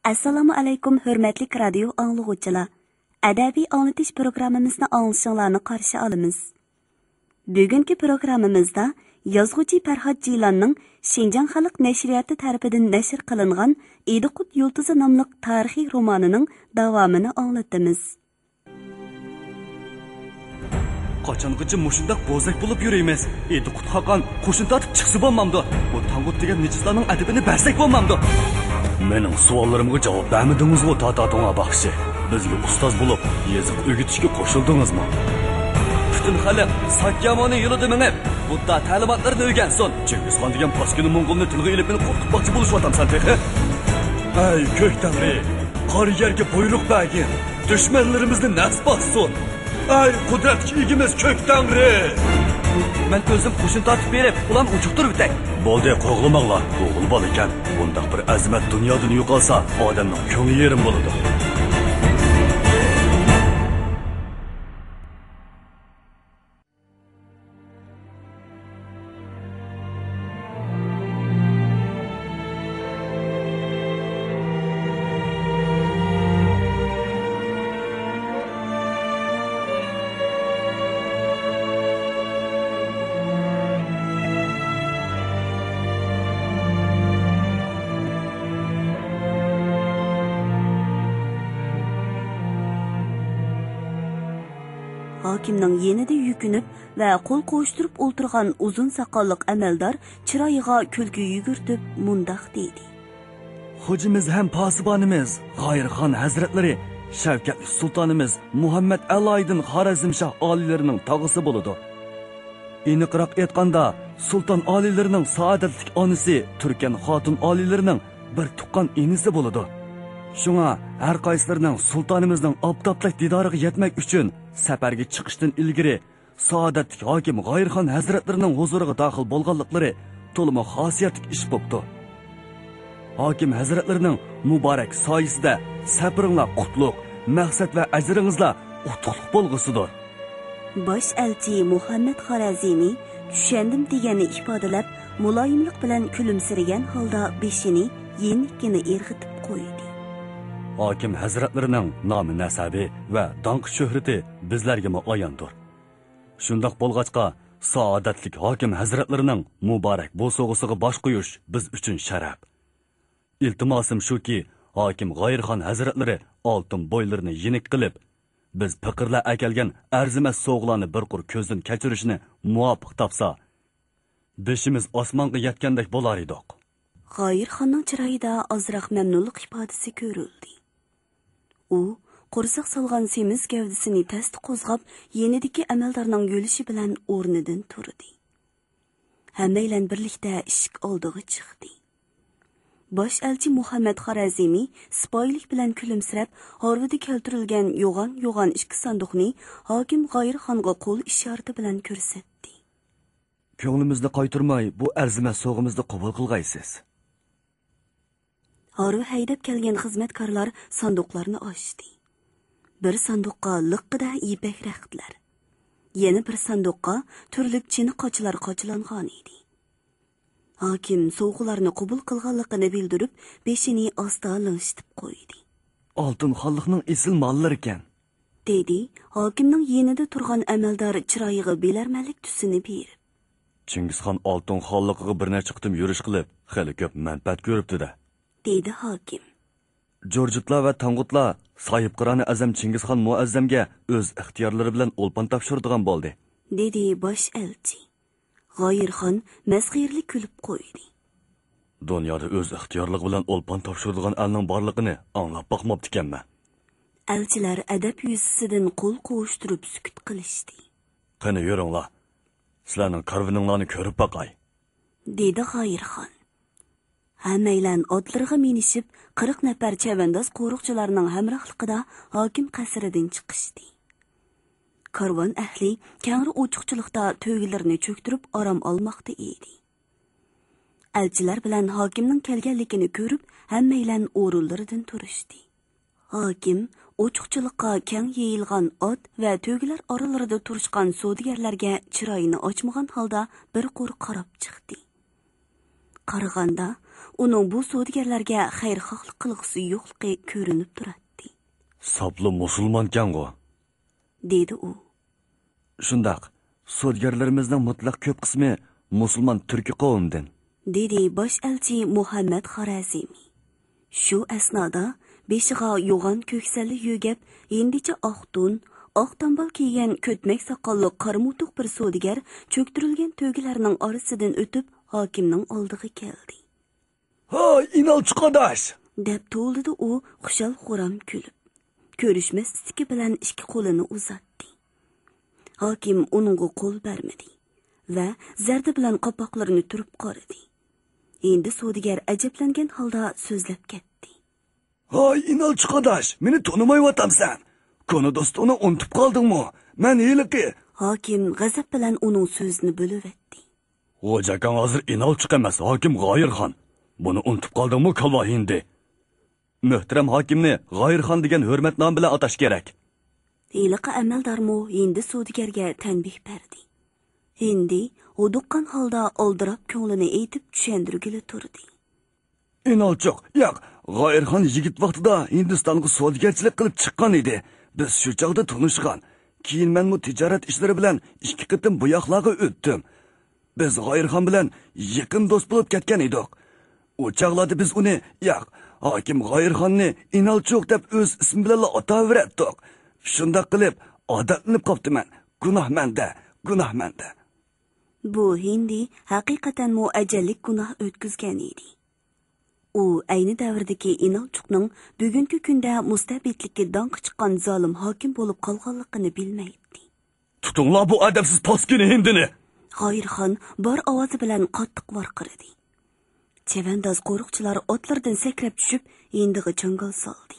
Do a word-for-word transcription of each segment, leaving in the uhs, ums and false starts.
ئەسسالامۇ ئەلەيكۇم، ھۆرمەتلىك رادىيو ئاڭلىغۇچىلار! ئەدەبىي ئاڭلىتىش پروگراممىمىزنى ئاڭلىشىڭلارنى قارشى ئالىمىز. بۈگۈنكى پروگراممىمىزدا يازغۇچى پەرھات جىلاننىڭ شىنجاڭ خەلق نەشرىياتى تەرىپىدىن نەشر قىلىنغان ئىدىقۇت يۇلتۇزى ناملىق تارىخىي رومانىنىڭ داۋامىنى ئاڭلىتىمىز. قاچانغىچە مۇشۇنداق بوزەك بولۇپ يۈرىمىز؟ ئىدىقۇت خاقان قوشۇن تارتىپ چىقسا بولمامدۇ؟ بۇ تاڭغۇت دېگەن نىجىسلارنىڭ ئەدىپىنى بەرسەك بولمامدۇ؟ مېنىڭ سوئاللىرىمغا جاۋاب بەرمىدىڭىزغۇ، تاتا توڭا باخشى؟ بىزگە ئۇستاز بولۇپ، يېزىق ئۆگىتىشكە قوشۇلدىڭىزمۇ؟ پۈتۈن خەلق ساكيامۇنى يولىدا مېڭىپ، بۇددا تەلىماتلىرىنى ئۆگەنسۇن. چىڭگىزخان دېگەن پاسكىنا موڭغۇلنى تىلغا ئېلىپ، مېنى قورقۇتماقچى بولۇشۇۋاتامسەن تېخى؟ ئەي كۆك تەڭرى، قارا يەرگە بۇيرۇق بەرگىن، دۈشمەنلىرىمىزنى نەس باسسۇن. ئەي قۇدرەتكە ئىگىمىز كۆك تەڭرى! مەن ئۆزۈم قوشۇن تارتىپ بېرىپ، ئۇلارنى ئۇجۇقتۇرۇۋېتەي. بولدى، قوغلىماڭلار، ئوغۇل بالا ئىكەن. بۇنداق بىر ئەزىمەت دۇنيادىن يوقالسا، ئادەمنىڭ كۆڭلى يېرىم بولىدۇ. ھاكىمنىڭ يېنىدا يۈكۈنۈپ ۋە قول قوشتۇرۇپ ئولتۇرغان ئۇزۇن ساقاللىق ئەمەلدار چىرايىغا كۈلكە يۈگۈرتۈپ مۇنداق دېدى. خوجىمىز ھەم پاسىبانىمىز غايىرخان ھەزرەتلىرى شەۋكەتلىك سۇلتانىمىز مۇھەممەد ئەلايىدىن خارەزمشاھ ئالىيلىرىنىڭ تاغىسى بولىدۇ. ئېنىقراق ئېيتقاندا، سۇلتان ئالىيلىرىنىڭ سائادەتلىك ئانىسى تۈركەن خاتۇن ئالىيلىرىنىڭ بىر تۇغقان ئىنىسى بولىدۇ. شۇڭا ھەر قايسىلىرىنىڭ سۇلتانىمىزنىڭ ئاپتاپتەك دىدارىغا يەتمەك ئۈچۈن سەپەرگە چىقىشتىن ئىلگىرى سائادەتلىك ھاكىم غايىرخان ھەزرەتلىرىنىڭ ھۇزۇرىغا داخىل بولغانلىقلىرى تولىمۇ خاسىيەتلىك ئىش بوپتۇ. ھاكىم ھەزرەتلىرىنىڭ مۇبارەك سايىسىدە سەپىرىڭلار قۇتلۇق، مەقسەت ۋە ئەجرىڭىزلار ئۇتۇقلۇق بولغۇسىدۇر. باش ئەلچى مۇھەممەد خارەزمى چۈشەندىم دېگەننى ئىپادىلەپ، مۇلايىملىق بىلەن كۈلۈمسىرىگەن ھالدا بېشىنى يېنىككىنە ئىرغىتىپ قويدى. ھاكىم ھەزرەتلىرىنىڭ نامى نەسەبى ۋە داڭقى شۆھرىتى بىزلەرگىمۇ ئاياندۇر. شۇنداق بولغاچقا، سائادەتلىك ھاكىم ھەزرەتلىرىنىڭ مۇبارەك بوسۇغىسىغا باش قويۇش بىز ئۈچۈن شەرەپ. ئىلتىماسىم شۇكى، ھاكىم غايىرخان ھەزرەتلىرى ئالتۇن بوينلىرىنى يېنىك قىلىپ، بىز پېقىرلار ئەكەلگەن ئەرزىمەس سوۋغىلارنى بىر قۇر كۆزدىن كەچۈرۈشنى مۇۋاپىق تاپسا، بېشىمىز ئاسمانغا يەتكەندەك بولار ئىدۇق. غايىرخاننىڭ چىرايىدا ئازراق مەمنۇنلۇق ئىپادىسى كۆرۈلدى. ئۇ قورساق سالغان سېمىز گەۋدىسىنى تەستە قوزغاپ، يېنىدىكى ئەمەلدارنىڭ يۆلىشى بىلەن ئورنىدىن تۇردى. ھەممەيلەن بىرلىكتە ئىشىك ئالدىغا چىقتى. باش ئەلچى مۇھەممەد خارەزمى سىپايىلىك بىلەن كۈلۈمسىرەپ، ھارۋىدا كەلتۈرۈلگەن يوغان-يوغان ئىككى ساندۇقنى ھاكىم غايىرخانغا قول ئىشارىتى بىلەن كۆرسەتتى. كۆڭلىمىزنى قايتۇرماي، بۇ ئەرزىمەس سوۋغىمىزنى قوبۇل قىلغايسىز. ھارۋا ھەيدەپ كەلگەن خىزمەتكارلار ساندۇقلارنى ئاچتى. بىر ساندۇققا لىققىدە يىپەك رەختلەر، يەنە بىر ساندۇققا تۈرلۈك چىنە قاچىلار قاچىلانغان ئىدى. ھاكىم سوۋغىلارنى قوبۇل قىلغانلىقىنى بىلدۈرۈپ، بېشىنى ئاستا لىڭشىتىپ قويدى. ئالتۇن خانلىقنىڭ ئېسىل ماللىرىكەن. دېدى ھاكىمنىڭ يېنىدا تۇرغان ئەمەلدار چىرايىغا بىلەرمەنلىك تۈسىنى بېرىپ. چىڭگىزخان ئالتۇن خانلىقىغا بىر نەچچە قېتىم يۈرۈش قىلىپ، خېلى كۆپ مەنپەئەت كۆرۈپتۇ-دە. دېدى ھاكىم. جۇرجۇتلار ۋە تاڭغۇتلار ساھىبقىرانە ئەزەم چىڭگىزخان مۇئەززەمگە ئۆز ئىختىيارلىرى بىلەن ئولپان تاپشۇرىدىغان بولدى. دېدى باش ئەلچى. غايىرخان مەسخىرىلىك كۈلۈپ قويدى. دۇنيادا ئۆز ئىختىيارلىقى بىلەن ئولپان تاپشۇرىدىغان ئەلنىڭ بارلىقىنى ئاڭلاپ باقماپتىكەنمەن. ئەلچىلەر ئەدەپ يۈزىسىدىن قول قوۋۇشتۇرۇپ سۈكۈت قىلىشتى. قېنى يۈرۈڭلار، سىلەرنىڭ كارۋىنىڭلارنى كۆرۈپ باقاي. دېدى غايىرخان. ھەممەيلەن ئاتلىرىغا مىنىشىپ، قىرىق نەپەر چەۋەنداز قورۇقچىلارنىڭ ھەمراھلىقىدا ھاكىم قەسرىدىن چىقىشتى. كارۋان ئەھلى كەڭرى ئوچۇقچىلىقتا تۆگىلىرىنى چۆكتۈرۈپ ئارام ئالماقتا ئىدى. ئەلچىلەر بىلەن ھاكىمنىڭ كەلگەنلىكىنى كۆرۈپ، ھەممەيلەن ئورۇنلىرىدىن تۇرۇشتى. ھاكىم ئوچۇقچىلىققا كەڭ يېيىلغان ئات ۋە تۆگىلەر ئارىلىرىدا تۇرۇشقان سودىگەرلەرگە چىرايىنى ئاچمىغان ھالدا بىر قۇر قاراپ چىقتى. قارىغاندا، ئۇنىڭ بۇ سودىگەرلەرگە خەيرخاھلىق قىلغۇسى يوقلۇقى كۆرۈنۈپ تۇراتتى. ساپلا مۇسۇلمانكەنغۇ؟ دېدى ئۇ. شۇنداق، سودىگەرلىرىمىزنىڭ مۇتلەق كۆپ قىسمى مۇسۇلمان تۈركىي قەۋمدىن. دېدى باش ئەلچى مۇھەممەد خارەزمى. شۇ ئەسنادا بېشىغا يوغان كۆكسەللە يۆگەپ، ھىندىچە ئاق تون، ئاق تامبال كىيگەن كۆتمەك ساقاللىق قارا موتۇق بىر سودىگەر چۆكتۈرۈلگەن تۆگىلەرنىڭ ئارىسىدىن ئۆتۈپ، ھاكىمنىڭ ئالدىغا كەلدى. ھاي، ئىنالچۇق ئاداش! دەپ توۋلىدى ئۇ خۇشال-خۇرام كۈلۈپ. كۆرۈشمەس ئىستىكى بىلەن ئىككى قولىنى ئۇزاتتى. ھاكىم ئۇنىڭغا قول بەرمىدى ۋە زەردە بىلەن قاپاقلىرىنى تۈرۈپ قارىدى. ھىندى سودىگەر ئەجەبلەنگەن ھالدا سۆزلەپ كەتتى. ھاي، ئىنالچۇق ئاداش، مېنى تونۇمايۋاتامسەن؟ كونا دوستۇڭنى ئۇنتۇپ قالدىڭمۇ؟ مەن ھېلىقى. ھاكىم غەزەپ بىلەن ئۇنىڭ سۆزىنى بۆلۈۋەتتى. خوجا ئاكاڭ ھازىر ئىنالچۇق ئەمەس، ھاكىم غايىرخان. بۇنى ئۇنتۇپ قالدىڭمۇ، كاللا ھىندى؟ مۆھتەرەم ھاكىمنى غايىرخان دېگەن ھۆرمەت نامى بىلەن ئاتاش كېرەك. ھېلىقى ئەمەلدارمۇ ھىندى سودىگەرگە تەنبىھ بەردى. ھىندى ھودۇققان ھالدا ئالدىراپ كۆڭلىنى ئېيتىپ چۈشەندۈرگىلى تۇردى. ئىنالچۇق، ياق، غايىرخان يىگىت ۋاقتىدا ھىندىستانغا سودىگەرچىلىك قىلىپ چىققان ئىدى. بىز شۇ چاغدا تونۇشقان. كېيىن مەنمۇ تىجارەت ئىشلىرى بىلەن ئىككى قېتىم بۇ ياقلارغا ئۆتتۈم. بىز غايىرخان بىلەن يېقىن دوست بولۇپ كەتكەن ئىدۇق. ئۇ چاغلاردا بىز ئۇنى، ياق، ھاكىم غايىرخاننى ئىنالچۇق دەپ ئۆز ئىسمى بىلەنلا ئاتاۋېرەتتۇق. شۇنداق قىلىپ، ئادەتلىنىپ قاپتىمەن. گۇناھ مەندە، گۇناھ مەندە. بۇ ھىندى ھەقىقەتەنمۇ ئەجەللىك گۇناھ ئۆتكۈزگەن ئىدى. ئۇ ئەينى دەۋردىكى ئىنالچۇقنىڭ بۈگۈنكى كۈندە مۇستەبىتلىككە داڭقى چىققان زالىم ھاكىم بولۇپ قالغانلىقىنى بىلمەيتتى. تۇتۇڭلار بۇ ئەدەپسىز پاسكىنى ھىندىنى! غايىرخان بار ئاۋازى بىلەن قاتتىق ۋارقىرىدى. چەۋەنداز قورۇقچىلار ئاتلىرىدىن سەكرەپ چۈشۈپ، ھىندىغا جاڭگال سالدى.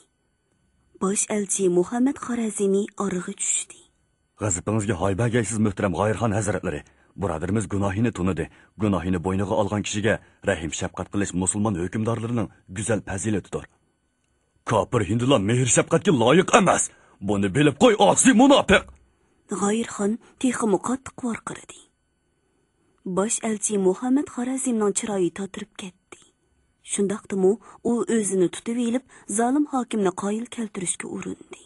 باش ئەلچى مۇھەممەد خارەزمى ئارىغا چۈشتى. غەزىپىڭىزگە ھاي بەرگەيسىز، مۆھتەرەم غايىرخان ھەزرەتلىرى. بۇرادىرىمىز گۇناھىنى تونۇدى. گۇناھىنى بوينىغا ئالغان كىشىگە رەھىم-شەپقەت قىلىش مۇسۇلمان ھۆكۈمدارلىرىنىڭ گۈزەل پەزىلىتىدۇر. كاپىر ھىندىلار مېھىر-شەپقەتكە لايىق ئەمەس. بۇنى بىلىپ قوي، ئاسىي مۇناپىق! غايىرخان تېخىمۇ قاتتىق ۋارقىرىدى. باش ئەلچى مۇھەممەد خارەزمنىڭ چىرايى تاتىرىپ كەتتى. شۇنداقتىمۇ ئۇ ئۆزىنى تۇتۇۋېلىپ، زالىم ھاكىمنى قايىل كەلتۈرۈشكە ئۇرۇندى.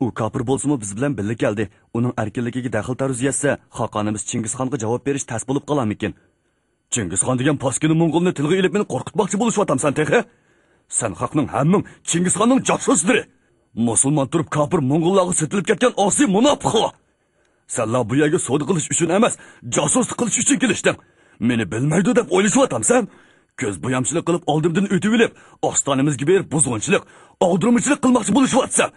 ئۇ كاپىر بولسىمۇ بىز بىلەن بىللە كەلدى. ئۇنىڭ ئەركىنلىكىگە دەخلى-تەرۇز يەتسە، خاقانىمىز چىڭگىزخانغا جاۋاب بېرىش تەس بولۇپ قالارمىكىن؟ چىڭگىزخان دېگەن پاسكىنا موڭغۇلنى تىلغا ئېلىپ مېنى قورقۇتماقچى بولۇشۇۋاتامسەن تېخى؟ سەن خەقنىڭ ھەممىڭ چىڭگىزخاننىڭ جاسۇسلىرى! مۇسۇلمان تۇرۇپ كاپىر موڭغۇللارغا سېتىلىپ كەتكەن ئاسىي مۇناپىقلار! سەنلا بۇ يەرگە سودا قىلىش ئۈچۈن ئەمەس، جاسۇسلۇق قىلىش ئۈچۈن كېلىشتىڭ. مېنى بىلمەيدۇ دەپ ئويلىشىۋاتامسەن؟ كۆز بويامچىلىق قىلىپ ئالدىمدىن ئۆتۈۋېلىپ، ئاستانىمىزگە بېرىپ بۇزغۇنچىلىق، ئاغدۇرمىچىلىق قىلماقچى بولۇشۇۋاتىسەن.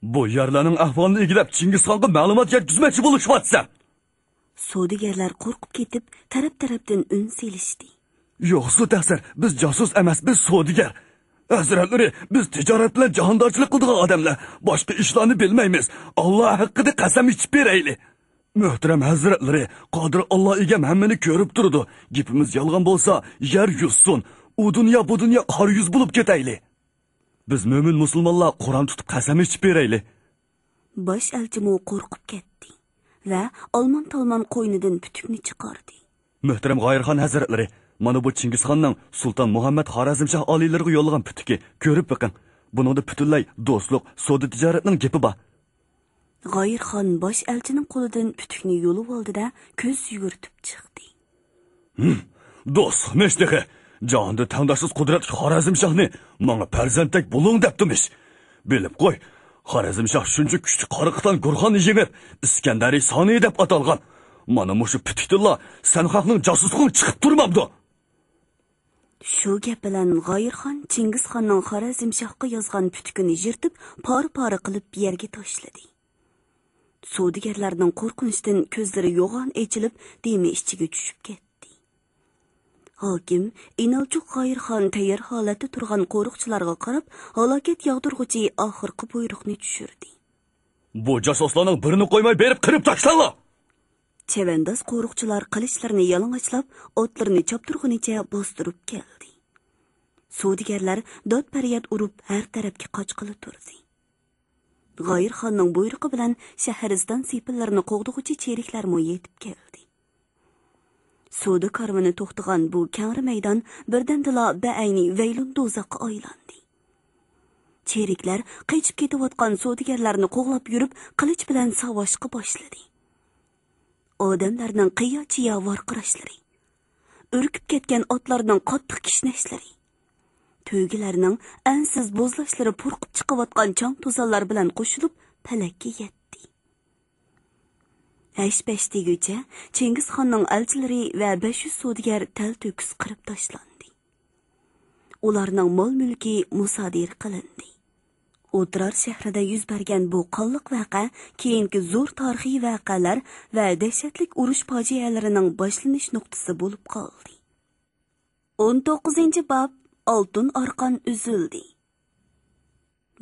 بۇ يەرلەرنىڭ ئەھۋالىنى ئىگىلەپ چىڭگىزخانغا مەلۇمات يەتكۈزمەكچى بولۇشۇۋاتىسەن. سودىگەرلەر قورقۇپ كېتىپ، تەرەپ-تەرەپتىن ئۈن سېلىشتى. يوقسۇ تەقسىر، بىز جاسۇس ئەمەس، بىز سودىگەر. ھەزرەتلىرى، بىز تىجارەت بىلەن جاھاندارچىلىق قىلىدىغان ئادەملەر، باشقا ئىشلارنى بىلمەيمىز. ئاللا ھەققىدە قەسەم ئىچىپ بېرەيلى. مۆھتەرەم ھەزرەتلىرى، قادىر ئاللا ئىگەم ھەممىنى كۆرۈپ تۇرىدۇ. گېپىمىز يالغان بولسا، يەر يۇتسۇن. ئۇ دۇنيا، بۇ دۇنيا قارا يۈز بولۇپ كېتەيلى. بىز مۆمىن مۇسۇلمانلار قۇرئان تۇتۇپ قەسەم ئىچىپ بېرەيلى. باش ئەلچىمۇ قورقۇپ كەتتى ۋە ئالمان-تالمان قوينىدىن پۈتۈكنى چىقاردى. مۆھتەرەم غايىرخان ھەزرەتلىرى، مانا بۇ چىڭگىزخاننىڭ سۇلتان مۇھەممەد خارەزمشاھ ئالىيلىرىغا يوللىغان پۈتۈكى، كۆرۈپ بېقىڭ. بۇنىڭدا پۈتۈنلەي دوستلۇق، سودا-تىجارەتنىڭ گېپى بار. غايىرخان باش ئەلچىنىڭ قولىدىن پۈتۈكنى يۇلۇۋالدى-دە، كۆز يۈگۈرتۈپ چىقتى. ھىم، دوستلۇقمىش تېخى! جاھاندا تەڭداشسىز قۇدرەتلىك خارەزمشاھنى ماڭا پەرزەنتتەك بولۇڭ دەپتىمىش. بىلىپ قوي، خارەزمشاھ شۇنچە كۈچلۈك قاراقىتان گورخاننى يېڭىپ، ئىسكەندەرى سانى دەپ ئاتالغان. مانا مۇشۇ پۈتۈكتىنلا سەن خەقنىڭ جاسۇسلۇقىنى چىقىپ تۇرمامدۇ؟ شۇ گەپ بىلەن غايىرخان چىڭگىزخاننىڭ خارەزمشاھقا يازغان پۈتۈكىنى يىرتىپ، پارە-پارە قىلىپ يەرگە تاشلىدى. سودىگەرلەرنىڭ قورقۇنچتىن كۆزلىرى يوغان ئېچىلىپ، دېمى ئىچىگە چۈشۈپ كەتتى. ھاكىم ئىنالچۇق غايىرخان تەييار ھالەتتە تۇرغان قورۇقچىلارغا قاراپ، ھالاكەت ياغدۇرغۇچى ئاخىرقى بۇيرۇقنى چۈشۈردى. بۇ جاسۇسلارنىڭ بىرىنى قويماي بېرىپ قىرىپ تاشلاڭلار! چەۋەنداز قورۇقچىلار قىلىچلىرىنى يالىڭاچلاپ، ئاتلىرىنى چاپتۇرغىنىچە باستۇرۇپ كەلدى. سودىگەرلەر داد-پەرياد ئۇرۇپ، ھەر تەرەپكە قاچقىلى تۇردى. غايىرخاننىڭ بۇيرۇقى بىلەن شەھەرىستان سېپىللىرىنى قوغدىغۇچى چېرىكلەرمۇ يېتىپ كەلدى. سودا كارۋىنى توختىغان بۇ كەڭرى مەيدان بىردەمدىلا بەئەينى ۋەيلۇن دوزاخقا ئايلاندى. چېرىكلەر قېچىپ كېتىۋاتقان سودىگەرلەرنى قوغلاپ يۈرۈپ، قىلىچ بىلەن ساۋاشقا باشلىدى. ئادەملەرنىڭ قىيا-چىيا ۋارقىراشلىرى، ئۈركۈپ كەتكەن ئاتلارنىڭ قاتتىق كىشنەشلىرى، تۆگىلەرنىڭ ئەنسىز بوزلاشلىرى پۇرقۇپ چىقىۋاتقان چاڭ-توزانلار بىلەن قوشۇلۇپ پەلەككە يەتتى. ھەش-پەش دېگۈچە چىڭگىزخاننىڭ ئەلچىلىرى ۋە بەش يۈز سودىگەر تەلتۆكۈس قىرىپ تاشلاندى. ئۇلارنىڭ مال-مۈلكى مۇسادىرە قىلىندى. ئوترار شەھىرىدە يۈز بەرگەن بۇ قانلىق ۋەقە كېيىنكى زور تارىخىي ۋەقەلەر ۋە دەھشەتلىك ئۇرۇش پاجىئەلىرىنىڭ باشلىنىش نۇقتىسى بولۇپ قالدى. ئون توققۇزىنچى باب، ئالتۇن ئارقان ئۈزۈلدى.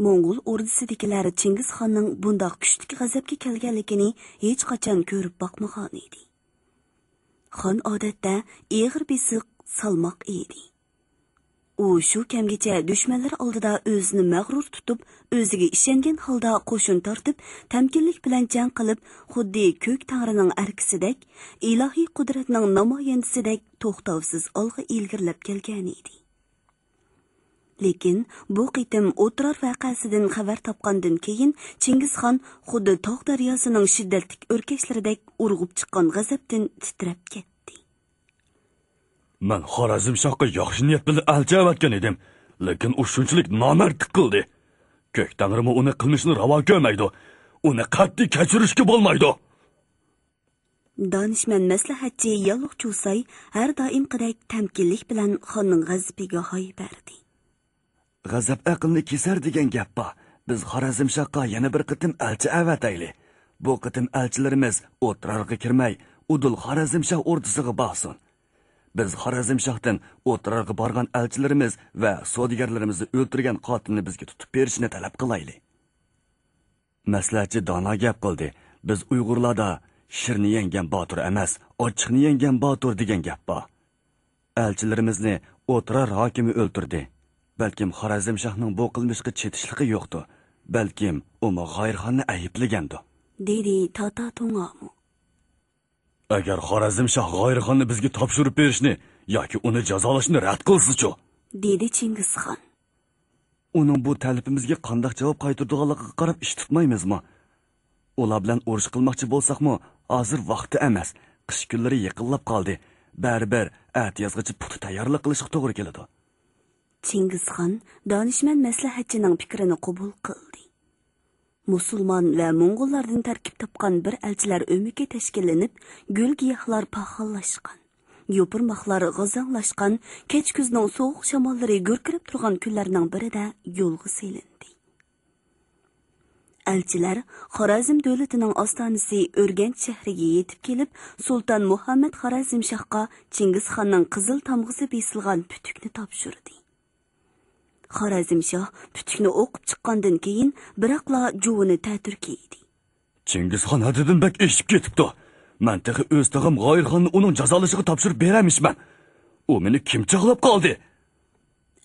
موڭغۇل ئوردىسىدىكىلەر چىڭگىزخاننىڭ بۇنداق كۈچلۈك غەزەپكە كەلگەنلىكىنى ھېچقاچان كۆرۈپ باقمىغانىدى. خان ئادەتتە ئېغىر بېسىق، سالماق ئىدى. ئۇ شۇ كەمگىچە دۈشمەنلىرى ئالدىدا ئۆزىنى مەغرۇر تۇتۇپ، ئۆزىگە ئىشەنگەن ھالدا قوشۇن تارتىپ، تەمكىنلىك بىلەن جەڭ قىلىپ، خۇددى كۆك تەڭرىنىڭ ئەركىسىدەك، ئىلاھىي قۇدرەتنىڭ نامايەندىسىدەك توختاۋسىز ئالغا ئىلگىرىلەپ كەلگەنىدى. لېكىن بۇ قېتىم ئوترار ۋەقەسىدىن خەۋەر تاپقاندىن كېيىن، چىڭگىزخان خۇددى تاغ دەرياسىنىڭ شىددەتلىك ئۆركەشلىرىدەك ئۇرغۇپ چىققان غەزەپتىن تىترەپ كەتتى. مەن خارەزمشاھقا ياخشى نىيەت بىلەن ئەلچى ئەۋەتكەن ئىدىم، لېكىن ئۇ شۇنچىلىك نامەردلىك قىلدى. كۆك تەڭرىمۇ ئۇنى قىلمىشىنى راۋا كۆرمەيدۇ. ئۇنى قەتئىي كەچۈرۈشكە بولمايدۇ. دانىشمەن مەسلىھەتچى ياللۇغ چۇساي ھەر دائىمقىدەك تەمكىنلىك بىلەن خاننىڭ غەزىپىگە ھاي بەردى. غەزەپ ئەقىلنى كېسەر دېگەن گەپ بار. بىز خارەزمشاھقا يەنە بىر قېتىم ئەلچى ئەۋەتەيلى. بۇ قېتىم ئەلچىلىرىمىز ئوترارغا كىرمەي، ئۇدۇل خارەزمشاھ ئوردىسىغا بارسۇن. بىز خارەزمشاھتىن ئوترارغا بارغان ئەلچىلىرىمىز ۋە سودىگەرلىرىمىزنى ئۆلتۈرگەن قاتىلنى بىزگە تۇتۇپ بېرىشنى تەلەپ قىلايلى. مەسلىھەتچى دانا گەپ قىلدى. بىز ئۇيغۇرلاردا «شىرنى يەڭگەن باتۇر ئەمەس، ئاچچىقنى يەڭگەن باتۇر» دېگەن گەپ بار. ئەلچىلىرىمىزنى ئوترار ھاكىمى ئۆلتۈردى. بەلكىم خارەزمشاھنىڭ بۇ قىلمىشقا چېتىشلىقى يوقتۇ. بەلكىم ئۇمۇ غايىرخاننى ئەيىبلىگەندۇ. دېدى تاتا تۇڭامۇ. ئەگەر خارەزمشاھ غايىرخاننى بىزگە تاپشۇرۇپ بېرىشنى ياكى ئۇنى جازالاشنى رەت قىلسىچۇ؟ دېدى چىڭگىزخان. ئۇنىڭ بۇ تەلىپىمىزگە قانداق جاۋاب قايتۇرىدىغانلىقىغا قاراپ ئىش تۇتمايمىزمۇ؟ ئۇلار بىلەن ئۇرۇش قىلماقچى بولساقمۇ، ھازىر ۋاقتى ئەمەس. قىش كۈنلىرى يېقىنلاپ قالدى. بەرىبىر ئەتىيازغىچە پۇختا تەييارلىق قىلىشقا توغرا كېلىدۇ. چىڭگىزخان دانىشمەن مەسلىھەتچىنىڭ پىكرىنى قوبۇل قىلدى. مۇسۇلمان ۋە موڭغۇللاردىن تەركىب تاپقان بىر ئەلچىلەر ئۆمىكى تەشكىللىنىپ، گۈل-گىياھلار پاخاللاشقان، يوپۇرماقلار غازاڭلاشقان، كەچ كۈزنىڭ سوغۇق شاماللىرى گۈركىرەپ تۇرغان كۈنلەرنىڭ بىرىدە يولغا سېلىندى. ئەلچىلەر خارەزم دۆلىتىنىڭ ئاستانىسى ئۆرگەنچ شەھىرىگە يېتىپ كېلىپ، سۇلتان مۇھەممەد خارەزمشاھقا چىڭگىزخاننىڭ قىزىل تامغىسى بېسىلغان پۈتۈكنى تاپشۇردى. خارەزمشاھ پۈتۈكنى ئوقۇپ چىققاندىن كېيىن، بىراقلا جۇۋىنى تەتۈر كىيدى. چىڭگىزخان ھەددىدىن بەك ئېشىپ كېتىپتۇ. مەن تېخى ئۆز تاغام غايىرخاننى ئۇنىڭ جازالىشىغا تاپشۇرۇپ بېرەلمىشمەن. ئۇ مېنى كىم چاغلاپ قالدى؟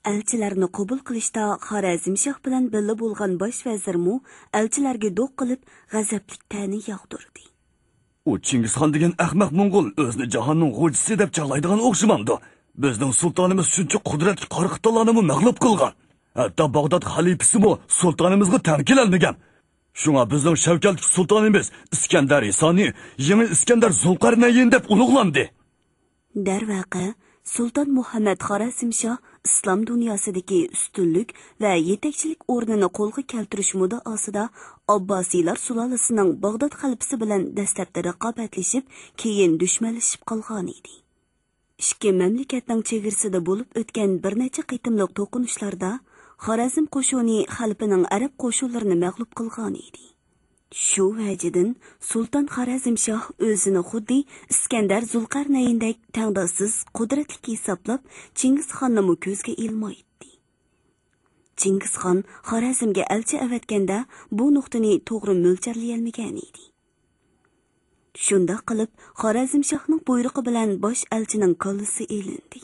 ئەلچىلەرنى قوبۇل قىلىشتا خارەزمشاھ بىلەن بىللە بولغان باش ۋەزىرمۇ ئەلچىلەرگە دوق قىلىپ، غەزەپلىك تەنە ياغدۇردى. ئۇ چىڭگىزخان دېگەن ئەخمەق موڭغۇل ئۆزىنى جاھاننىڭ غوجىسى دەپ چاغلايدىغان ئوخشىمامدۇ؟ بىزنىڭ سۇلتانىمىز شۇنچە قۇدرەتلىك قاراقىتانلارنىمۇ مەغلۇپ قىلغان. ھەتتا باغداد خەلىپىسىمۇ سۇلتانىمىزغا تەڭ كېلەلمىگەن. شۇڭا بىزنىڭ شەۋكەتلىك سۇلتانىمىز ئىسكەندەر ئىسانى يېڭى ئىسكەندەر زۇلقەرنەيىن دەپ ئۇلۇغلاندى. دەرۋەقە، سۇلتان مۇھەممەد خارەزمشاھ ئىسلام دۇنياسىدىكى ئۈستۈنلۈك ۋە يېتەكچىلىك ئورنىنى قولغا كەلتۈرۈش مۇددىئاسىدا ئابباسىيلار سۇلالىسىنىڭ باغداد خەلىپىسى بىلەن دەسلەپتە رىقابەتلىشىپ، كېيىن دۈشمەنلىشىپ قالغانىدى. ئىككى مەملىكەتنىڭ چېگرىسىدا بولۇپ ئۆتكەن بىر نەچچە قېتىملىق توقۇنۇشلاردا خارەزم قوشۇنى خەلىپىنىڭ ئەرەب قوشۇنلىرىنى مەغلۇپ قىلغانىدى. شۇ ۋەجىدىن سۇلتان خارەزمشاھ ئۆزىنى خۇددى ئىسكەندەر زۇلقەرنەيندەك تەڭداشسىز قۇدرەتلىك ھېسابلاپ، چىڭگىزخاننىمۇ كۆزگە ئىلمايتتى. چىڭگىزخان خارەزمگە ئەلچى ئەۋەتكەندە، بۇ نۇقتىنى توغرا مۆلچەرلىيەلمىگەنىدى. شۇنداق قىلىپ، خارەزمشاھنىڭ بۇيرۇقى بىلەن باش ئەلچىنىڭ كاللىسى ئېلىندى.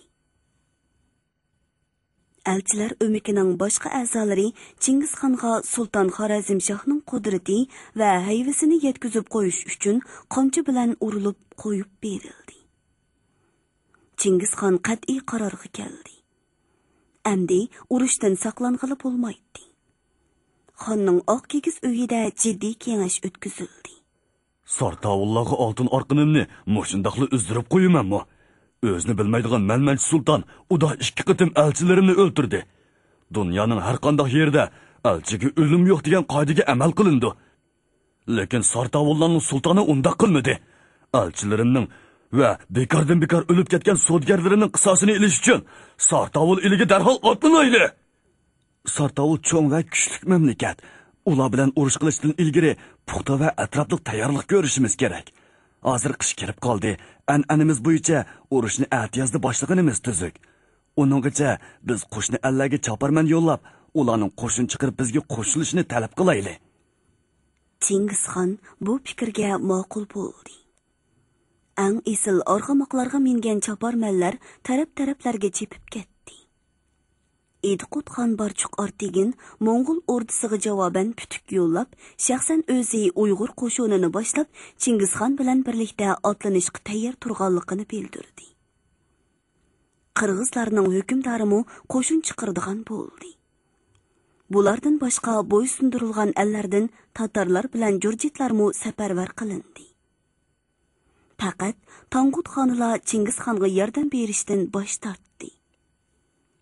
ئەلچىلەر ئۆمىكىنىڭ باشقا ئەزالىرى چىڭگىزخانغا سۇلتان خارەزمشاھنىڭ قۇدرىتى ۋە ھەيۋىسىنى يەتكۈزۈپ قويۇش ئۈچۈن قامچا بىلەن ئۇرۇلۇپ قويۇپ بېرىلدى. چىڭگىزخان قەتئىي قارارغا كەلدى. ئەمدى ئۇرۇشتىن ساقلانغىلى بولمايتتى. خاننىڭ ئاق كىگىز ئۆيىدە جىددىي كېڭەش ئۆتكۈزۈلدى. سارتاۋۇللارغا ئالتۇن ئارقىنىمنى مۇشۇنداقلا ئۈزدۈرۈپ قويىمەنمۇ؟ ئۆزىنى بىلمەيدىغان مەنمەنچى سۇلتان ئۇدا ئىككى قېتىم ئەلچىلىرىمنى ئۆلتۈردى. دۇنيانىڭ ھەر قانداق يېرىدە ئەلچىگە ئۆلۈم يوق دېگەن قائىدىگە ئەمەل قىلىنىدۇ. لېكىن سارتاۋۇللارنىڭ سۇلتانى ئۇنداق قىلمىدى. ئەلچىلىرىمنىڭ ۋە بىكاردىن بىكار ئۆلۈپ كەتكەن سودىگەرلىرىمنىڭ قىساسىنى ئېلىش ئۈچۈن سارتاۋۇل ئېلىگە دەرھال ئاتلىنايلى! سارتاۋۇل چوڭ ۋە كۈچلۈك مەملىكەت. ئۇلار بىلەن ئۇرۇش قىلىشتىن ئىلگىرى پۇختا ۋە ئەتراپلىق تەييارلىق كۆرۈشىمىز كېرەك. ھازىر قىش كىرىپ قالدى. ئەنئەنىمىز بويىچە ئۇرۇشنى ئەتىيازدا باشلىغىنىمىز تۈزۈك. ئۇنىڭغىچە بىز قوشنا ئەللەرگە چاپارمەن يوللاپ، ئۇلارنىڭ قوشۇن چىقىرىپ بىزگە قوشۇلۇشىنى تەلەپ قىلايلى. چىڭگىزخان بۇ پىكىرگە ماقۇل بولدى. ئەڭ ئېسىل ئارغىماقلارغا مىنگەن چاپارمەنلەر تەرەپ-تەرەپلەرگە چېپىپ كەتتى. ئىدىقۇت خان بارچۇق ئارتېگىن موڭغۇل ئوردىسىغا جاۋابەن پۈتۈك يوللاپ، شەخسەن ئۆزى ئۇيغۇر قوشۇنىنى باشلاپ، چىڭگىزخان بىلەن بىرلىكتە ئاتلىنىشقا تەييار تۇرغانلىقىنى بىلدۈردى. قىرغىزلارنىڭ ھۆكۈمدارىمۇ قوشۇن چىقىرىدىغان بولدى. بۇلاردىن باشقا بويسۇندۇرۇلغان ئەللەردىن تاتارلار بىلەن جۇرجىتلارمۇ سەپەرۋەر قىلىندى. پەقەت تاڭغۇت خانىلا چىڭگىزخانغا ياردەم بېرىشتىن باش تارتتى.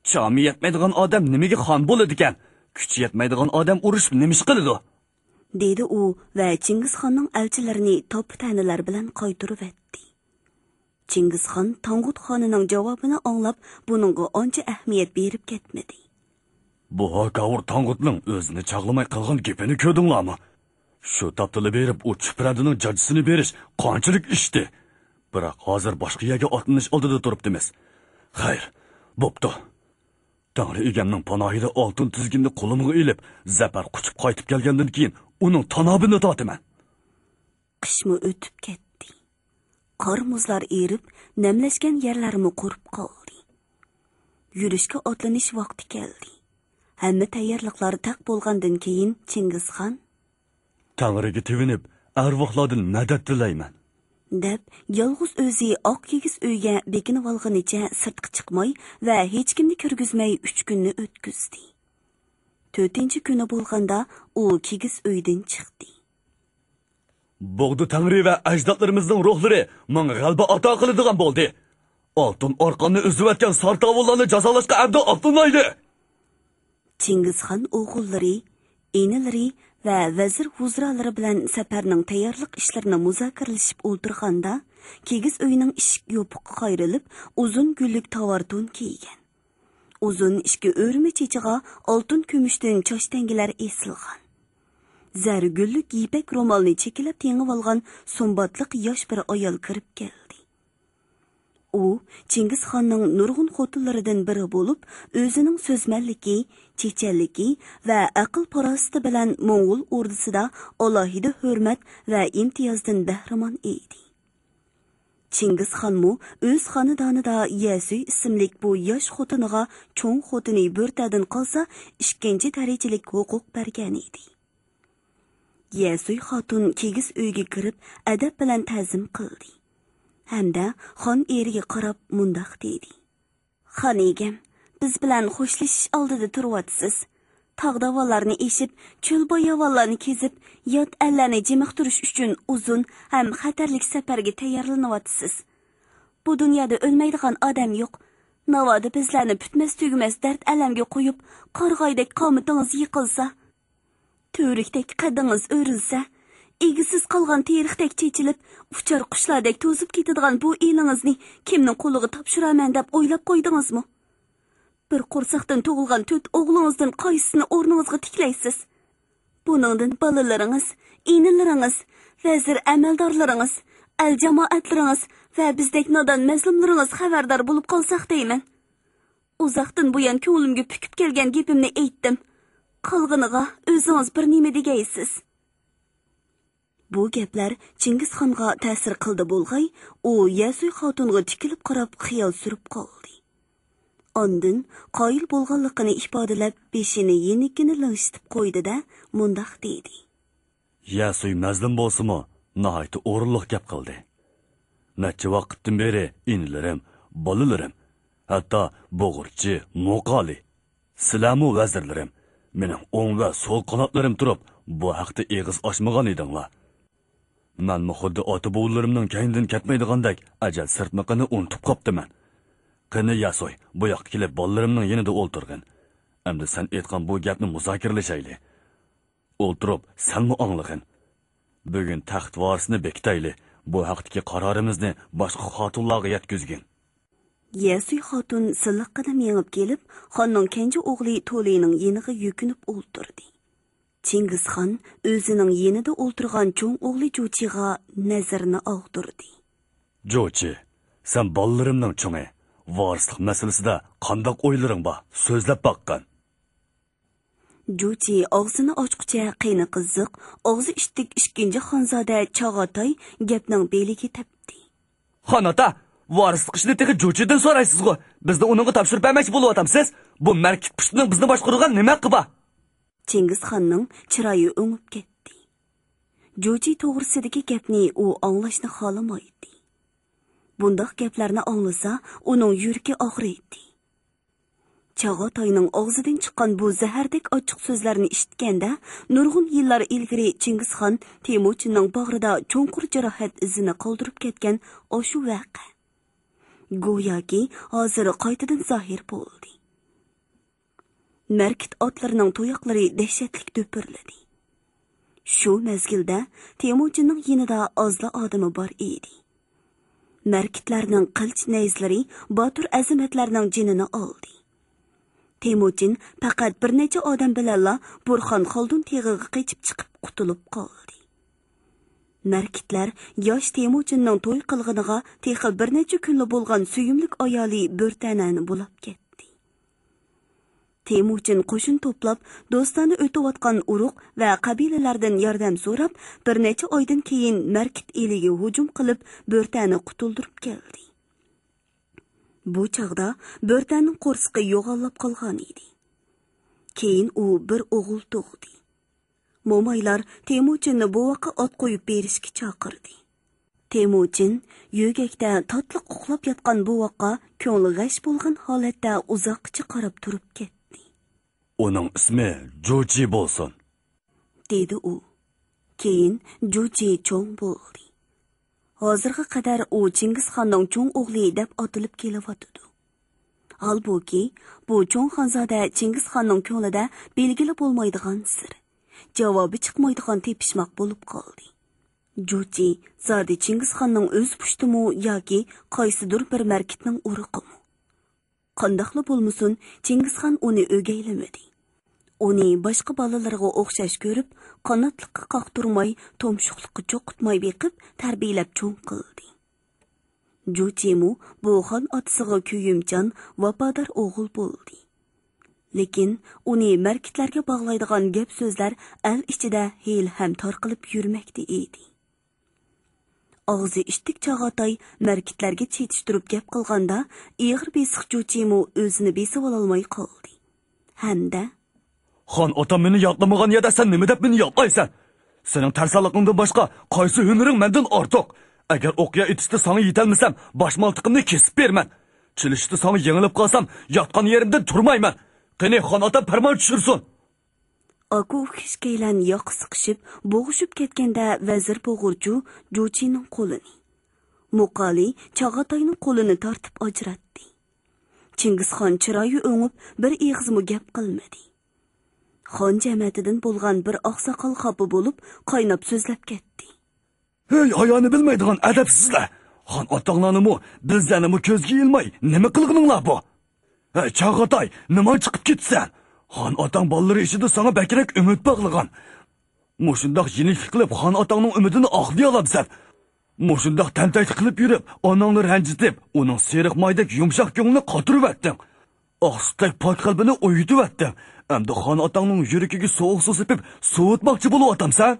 چامى يەتمەيدىغان ئادەم نېمىگە خان بولىدىكەن؟ كۈچى يەتمەيدىغان ئادەم ئۇرۇشۇپ نېمە ئىش قىلىدۇ؟ دېدى ئۇ ۋە چىڭگىزخاننىڭ ئەلچىلىرىنى تاپا-تەنىلەر بىلەن قايتۇرۇۋەتتى. چىڭگىزخان تاڭغۇت خانىنىڭ جاۋابىنى ئاڭلاپ، بۇنىڭغا ئانچە ئەھمىيەت بېرىپ كەتمىدى. بۇ ھاكاۋۇر تاڭغۇتنىڭ ئۆزىنى چاغلىماي قىلغان گېپىنى كۆردۈڭلارمۇ؟ شۇ تاپتىلا بېرىپ، ئۇ چۈپرەندىنىڭ جاجىسىنى بېرىش قانچىلىك ئىشتى. بىراق ھازىر باشقا يەرگە ئاتلىنىش ئالدىدا تۇرۇپتىمىز. خەير، بوپتۇ. تەڭرى ئىگەمنىڭ پاناھىدا ئالتۇن تىزگىننى قولۇمغا ئېلىپ، زەپەر قۇچۇپ قايتىپ كەلگەندىن كېيىن ئۇنىڭ تانابىنى تارتىمەن. قىشمۇ ئۆتۈپ كەتتى. قار مۇزلار ئېرىپ، نەملەشكەن يەرلەرمۇ قۇرۇپ قالدى. يۈرۈشكە ئاتلىنىش ۋاقتى كەلدى. ھەممە تەييارلىقلار تەق بولغاندىن كېيىن چىڭگىزخان، تەڭرىگە تېۋىنىپ، ئەرۋاھلاردىن مەدەت تىلەيمەن، دەپ، يالغۇز ئۆزى ئاق كىگىز ئۆيگە بېكىنىۋالغىنىچە سىرتقا چىقماي ۋە ھېچكىمنى كىرگۈزمەي ئۈچ كۈننى ئۆتكۈزدى. تۆتىنچى كۈنى بولغاندا ئۇ كىگىز ئۆيدىن چىقتى. بوغدا تەڭرى ۋە ئەجدادلىرىمىزنىڭ روھلىرى ماڭا غەلىبە ئاتا قىلىدىغان بولدى. ئالتۇن ئارقاننى ئۈزۈۋەتكەن سارتاۋۇللارنى جازالاشقا ئەمدى ئاتلىنايلى! چىڭگىزخان ئوغۇللىرى، ئىنىلىرى ۋە ۋەزىر ۋۇزرالىرى بىلەن سەپەرنىڭ تەييارلىق ئىشلىرىنى مۇزاكىرىلىشىپ ئولتۇرغاندا، كىگىز ئۆينىڭ ئىشىك يوپۇقى قايرىلىپ، ئۇزۇن گۈللۈك تاۋار تون كىيگەن، ئۇزۇن ئىككى ئۆرمە چېچىغا ئالتۇن كۈمۈشتىن چاچ تەڭگىلەر ئېسىلغان، زەر گۈللۈك يىپەك رومالنى چېكىلەپ تېڭىۋالغان سۇمباتلىق ياش بىر ئايال كىرىپ كەلدى. ئۇ چىڭگىزخاننىڭ نۇرغۇن خوتۇنلىرىدىن بىرى بولۇپ، ئۆزىنىڭ سۆزمەنلىكى، چېچەنلىكى ۋە ئەقىل-پاراسىتى بىلەن موڭغۇل ئوردىسىدا ئالاھىدە ھۆرمەت ۋە ئىمتىيازدىن بەھرىمەن ئىدى. چىڭگىزخانمۇ ئۆز خانىدانىدا يەسۈي ئىسىملىك بۇ ياش خوتۇنىغا چوڭ خوتۇنى بۆرتەدىن قالسا ئىككىنچى دەرىجىلىك ھوقۇق بەرگەنىدى. يەسۈي خاتۇن كىگىز ئۆيگە كىرىپ، ئەدەپ بىلەن تەزىم قىلدى ھەمدە خان ئېرىگە قاراپ مۇنداق دېدى: خان ئىگەم، بىز بىلەن خوشلىشىش ئالدىدا تۇرۇۋاتىسىز. تاغ-داۋانلارنى ئېشىپ، چۆل-باياۋانلارنى كېزىپ، يات ئەللەرنى جىمىقتۇرۇش ئۈچۈن ئۇزۇن ھەم خەتەرلىك سەپەرگە تەييارلىنىۋاتىسىز. بۇ دۇنيادا ئۆلمەيدىغان ئادەم يوق. ناۋادا بىزلەرنى پۈتمەس-تۈگىمەس دەرد-ئەلەمگە قويۇپ، قارىغايدەك قامىتىڭىز يىقىلسا، تۈۋرۈكتەك قەددىڭىز ئۆرۈلسە، ئىگىسىز قالغان تېرىقتەك چېچىلىپ، ئۇچار قۇشلاردەك توزۇپ كېتىدىغان بۇ ئېلىڭىزنى كىمنىڭ قولىغا تاپشۇرارمەن دەپ ئويلاپ قويدىڭىزمۇ؟ بىر قورساقتىن تۇغۇلغان تۆت ئوغلىڭىزدىن قايسىسىنى ئورنىڭىزغا تىكلەيسىز؟ بۇنىڭدىن بالىلىرىڭىز، ئىنىلىرىڭىز، ۋەزىر ئەمەلدارلىرىڭىز، ئەل جامائەتلىرىڭىز ۋە بىزدەك نادان مەزلۇملىرىڭىز خەۋەردار بولۇپ قالساق دەيمەن. ئۇزاقتىن بۇيان كۆڭلۈمگە پۈكۈپ كەلگەن گېپىمنى ئېيتتىم. قالغىنىغا ئۆزىڭىز بىر نېمە دېگەيسىز. بۇ گەپلەر چىڭگىزخانغا تەسىر قىلدى بولغاي، ئۇ يەسۇي خاتۇنغا تىكىلىپ قاراپ خىيال سۈرۈپ قالدى. ئاندىن قايىل بولغانلىقىنى ئىپادىلەپ، بېشىنى يېنىككىنە لىڭشىتىپ قويدى-دە، مۇنداق دېدى. يەسۇي مەزلۇم بولسىمۇ، ناھايىتى ئورۇنلۇق گەپ قىلدى. نەچچە ۋاقىتتىن بېرى ئىنىلىرىم بالىلىرىم، ھەتتا بۇغۇرچى، موقالى، سىلەرمۇ ۋەزىرلىرىم، مېنىڭ ئوڭ ۋە سول قاناتلىرىم تۇرۇپ، بۇ ھەقتە ئېغىز ئاچمىغان ئىدىڭلار. مەنمۇ خۇددى ئاتا-بوۋىلىرىمنىڭ كەينىدىن كەتمەيدىغاندەك ئەجەل سىرتمىقىنى ئۇنتۇپ قاپتىمەن. قېنى، ياسۇي، بۇ ياققا كېلىپ بالىلىرىمنىڭ يېنىدا ئولتۇرغىن. ئەمدى سەن ئېيتقان بۇ گەپنى مۇزاكىرىلىشەيلى. ئولتۇرۇپ، سەنمۇ ئاڭلىغىن. بۈگۈن تەخت ۋارىسىنى بېكىتەيلى. بۇ ھەقتىكى قارارىمىزنى باشقا خاتۇنلارغا يەتكۈزگىن. يەسۇي خاتۇن سىلىققىدە مېڭىپ كېلىپ، خاننىڭ كەنجى ئوغلى تولىنىڭ يېنىغا يۈكۈنۈپ ئولتۇردى. چىڭگىزخان ئۆزىنىڭ يېنىدا ئولتۇرغان چوڭ ئوغلى جۇچىغا نەزىرىنى ئاغدۇردى. جۇچى، سەن بالىلىرىمنىڭ چوڭى. ۋارىسلىق مەسىلىسىدە قانداق ئويلىرىڭ بار؟ سۆزلەپ باققىن. جۇچى ئاغزىنى ئاچقۇچە قېنى قىزىق، ئاغزى ئىتتىك ئىككىنچى خانزادە چاغاتاي گەپنىڭ بېلىگە تەپتى. خان ئاتا، ۋارىسلىق ئىشىنى تېخى جۇچىدىن سورايسىزغۇ؟ بىزنى ئۇنىڭغا تاپشۇرۇپ بەرمەكچى بولۇۋاتامسىز؟ بۇ مەركىت پۇشتىنىڭ بىزنى باشقۇرىدىغان نېمە ھەققى بار؟ چىڭگىزخاننىڭ چىرايى ئۆڭۈپ كەتتى. جۇچى توغرىسىدىكى گەپنى ئۇ ئاڭلاشنى خالىمايتتى. بۇنداق گەپلەرنى ئاڭلىسا، ئۇنىڭ يۈرىكى ئاغرىيتتى. چاغاتاينىڭ ئاغزىدىن چىققان بۇ زەھەردەك ئاچچىق سۆزلەرنى ئىشىتكەندە، نۇرغۇن يىللار ئىلگىرى چىڭگىزخان تېمۇچىننىڭ باغرىدا چوڭقۇر جاراھەت ئىزىنى قالدۇرۇپ كەتكەن ئاشۇ ۋەقە گوياكى ھازىر قايتىدىن زاھىر بولدى. مەركىت ئاتلىرىنىڭ تۇياقلىرى دەھشەتلىك دۈپۈرلىدى. شۇ مەزگىلدە تېمۇچىننىڭ يېنىدا ئازلا ئادىمى بار ئىدى. مەركىتلەرنىڭ قىلىچ نەيزىلىرى باتۇر ئەزىمەتلەرنىڭ جېنىنى ئالدى. تېمۇچىن پەقەت بىر نەچچە ئادەم بىلەنلا بورخان خالدۇن تېغىغا قېچىپ چىقىپ قۇتۇلۇپ قالدى. مەركىتلەر ياش تېمۇچىننىڭ توي قىلغىنىغا تېخى بىر نەچچە كۈنلا بولغان سۆيۈملۈك ئايالى بۆرتەنەنى بۇلاپ كەتتى. تېمۇچىن قوشۇن توپلاپ، دوستانە ئۆتۈۋاتقان ئۇرۇق ۋە قەبىلىلەردىن ياردەم سوراپ، بىر نەچچە ئايدىن كېيىن مەركىت ئېلىگە ھۇجۇم قىلىپ، بۆرتەنى قۇتۇلدۇرۇپ كەلدى. بۇ چاغدا بۆرتەننىڭ قورسىقى يوغانلاپ قالغان ئىدى. كېيىن ئۇ بىر ئوغۇل تۇغدى. مومايلار تېمۇچىننى بوۋاققا ئات قويۇپ بېرىشكە چاقىردى. تېمۇچىن يۆگەكتە تاتلىق ئۇخلاپ ياتقان بوۋاققا كۆڭلى غەش بولغان ھالەتتە ئۇزاققىچە قاراپ تۇرۇپ كەتتى. ئۇنىڭ ئىسمى جۇچى بولسۇن، دېدى ئۇ. كېيىن جۇچى چوڭ بولدى. ھازىرغا قەدەر ئۇ چىڭگىزخاننىڭ چوڭ ئوغلى دەپ ئاتىلىپ كېلىۋاتىدۇ. ھالبۇكى، بۇ چوڭ خانزادە چىڭگىزخاننىڭ كۆڭلىدە بىلگىلى بولمايدىغان سىر، جاۋابى چىقمايدىغان تېپىشماق بولۇپ قالدى. جۇچى زادى چىڭگىزخاننىڭ ئۆز پۇشتىمۇ ياكى قايسىدۇر بىر مەركىتنىڭ ئۇرۇقىمۇ؟ قانداقلا بولمىسۇن، چىڭگىزخان ئۇنى ئۆگەيلىمىدى. ئۇنى باشقا بالىلىرىغا ئوخشاش كۆرۈپ، قاناتلىققا قاقتۇرماي، تۇمشۇقلۇققا چوقۇتماي بېقىپ، تەربىيەلەپ چوڭ قىلدى. جۇچىمۇ بۇ خان ئاتىسىغا كۆيۈمچان، ۋاپادار ئوغۇل بولدى. لېكىن ئۇنى مەركىتلەرگە باغلايدىغان گەپ سۆزلەر ئەل ئىچىدە ھېلىھەم تارقىلىپ يۈرمەكتە ئىدى. ئاغزى ئىتتىك چاغاتاي مەركىتلەرگە چېتىشتۇرۇپ گەپ قىلغاندا، ئېغىر بېسىق جۇچىمۇ ئۆزىنى بېسىۋالالماي قالدى. ھەمدە خان ئاتام مېنى ياتلىمىغان يەردە سەن نېمە دەپ مېنى ياتلايسەن؟ سېنىڭ تەرسانلىقىڭدىن باشقا قايسى ھۈنىرىڭ مەندىن ئارتۇق؟ ئەگەر ئوقيا ئېتىشتا ساڭا يېتەلمىسەم، باش مالتىقىمنى كېسىپ بېرىمەن. چېلىشتا ساڭا يېڭىلىپ قالسام، ياتقان يېرىمدىن تۇرمايمەن. قېنى، خان ئاتام پەرمان چۈشۈرسۇن. ئاكا ئۇكا ئىككىيلەن ياقا سىقىشىپ، بوغۇشۇپ كەتكەندە ۋەزىر بوغۇرچۇ جۇچىنىڭ قولىنى، موقالى چاغاتاينىڭ قولىنى تارتىپ ئاجراتتى. چىڭگىزخان چىرايى ئۆڭۈپ، بىر ئېغىزمۇ گەپ قىلمىدى. خان جەمەتىدىن بولغان بىر ئاقساقال خاپا بولۇپ، قايناپ سۆزلەپ كەتتى. ھەي، ھايانى بىلمەيدىغان ئەدەپسىزلەر! خان ئاتاڭلارنىمۇ، بىزلەرنىمۇ كۆزگە ئىلماي، نېمە قىلغىنىڭلار بۇ؟ ھەي، چاغاتاي، نېماڭ چىقىپ كېتىسەن؟ خان ئاتاڭ بالىلىرى ئىچىدە ساڭا بەكرەك ئۈمىد باغلىغان. مۇشۇنداق يېنىكلىك قىلىپ، خان ئاتاڭنىڭ ئۈمىدىنى ئاقلىيالامسەن؟ مۇشۇنداق تەنتەكلىك قىلىپ يۈرۈپ، ئاناڭنى رەنجىتىپ، ئۇنىڭ سېرىق مايدەك يۇمشاق كۆڭلىنى قاتۇرۇۋەتتىڭ. ئاقسۇتەك پاك قەلبىنى ئويۇتۇۋەتتىڭ. ئەمدى خان ئاتاڭنىڭ يۈرىكىگە سوغۇق سۇ سېپىپ، سوۋۇتماقچى بولۇۋاتامسەن؟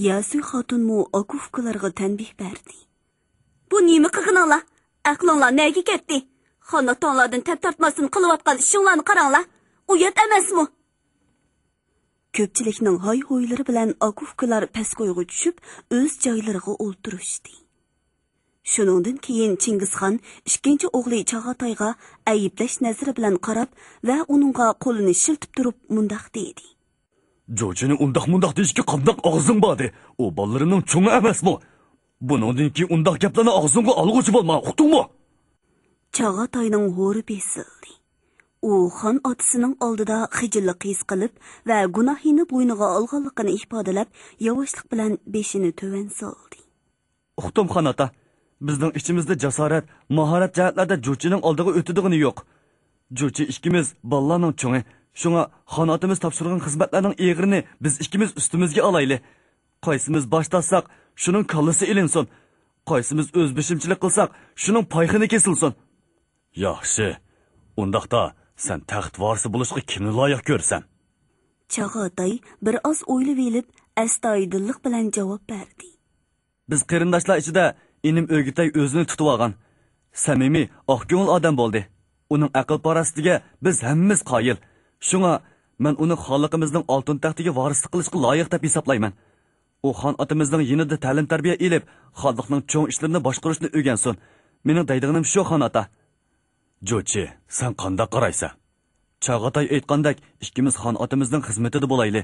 ياسۇي خاتۇنمۇ ئاكا ئۇكىلارغا تەنبىھ بەردى. بۇ نېمە قىلغىنىڭلار؟ ئەقلىڭلار نەگە كەتتى؟ خان ئاتاڭلاردىن تەپ تارتماستىن قىلىۋاتقان ئىشىڭلارنى قاراڭلار. ئۇيات ئەمەسمۇ؟ كۆپچىلىكنىڭ ھاي-ھۇيلىرى بىلەن ئاكا ئۇكىلار پەسكويغا چۈشۈپ، ئۆز جايلىرىغا ئولتۇرۇشتى. شۇنىڭدىن كېيىن چىڭگىزخان ئىككىنچى ئوغلى چاغاتايغا ئەيىبلەش نەزىرى بىلەن قاراپ ۋە ئۇنىڭغا قولىنى شىلتىپ تۇرۇپ مۇنداق دېدى. جۇچىنى ئۇنداق مۇنداق دېيىشكە قانداق ئاغزىڭ باردى؟ ئۇ بالىلىرىمنىڭ چوڭى ئەمەسمۇ؟ بۇنىڭدىن كېيىن ئۇنداق گەپلەرنى ئاغزىڭغا ئالغۇچى بولما، ئۇقتۇڭمۇ؟ چاغاتاينىڭ ھورى بېسىلدى. ئۇ خان ئاتىسىنىڭ ئالدىدا خىجىللىق ھېس قىلىپ ۋە گۇناھىنى بوينىغا ئالغانلىقىنى ئىپادىلەپ، ياۋاشلىق بىلەن بېشىنى تۆۋەن سالدى. ئۇقتۇم، خان ئاتا. بىزنىڭ ئىچىمىزدە جاسارەت، ماھارەت جەھەتلەردە جۇچىنىڭ ئالدىغا ئۆتىدىغىنى يوق. جۇچى ئىككىمىز بالىلارنىڭ چوڭى. شۇڭا خان ئاتىمىز تاپشۇرغان خىزمەتلەرنىڭ ئېغىرىنى بىز ئىككىمىز ئۈستىمىزگە ئالايلى. قايسىمىز باش تارتساق، شۇنىڭ كاللىسى ئېلىنسۇن. قايسىمىز ئۆزبېشىمچىلىك قىلساق، شۇنىڭ پايخىنى كېسىلسۇن. ياخشى. ئۇنداقتا، سەن تەخت ۋارىسى بولۇشقا كىمنى لايىق كۆرىسەن؟ چاغاتاي بىر ئاز ئويلىۋېلىپ، ئەستايىدىللىق بىلەن جاۋاب بەردى. بىز قېرىنداشلار ئىچىدە ئىنىم ئۆگىتەي ئۆزىنى تۇتۇۋالغان، سەمىمىي، ئاق كۆڭۈل ئادەم بولدى. ئۇنىڭ ئەقىل-پاراسىتىگە بىز ھەممىمىز قايىل. شۇڭا مەن ئۇنى خانلىقىمىزنىڭ ئالتۇن تەختىگە ۋارىسلىق قىلىشقا لايىق دەپ ھېسابلايمەن. ئۇ خان ئاتىمىزنىڭ يېنىدا تەلىم-تەربىيە ئېلىپ، خانلىقنىڭ چوڭ ئىشلىرىنى باشقۇرۇشنى ئۆگەنسۇن. مېنىڭ دەيدىغىنىم شۇ، خان ئاتا. جۇچى، سەن قانداق قارايسەن؟ چاغاتاي ئېيتقاندەك، ئىككىمىز خان ئاتىمىزنىڭ خىزمىتىدە بولايلى.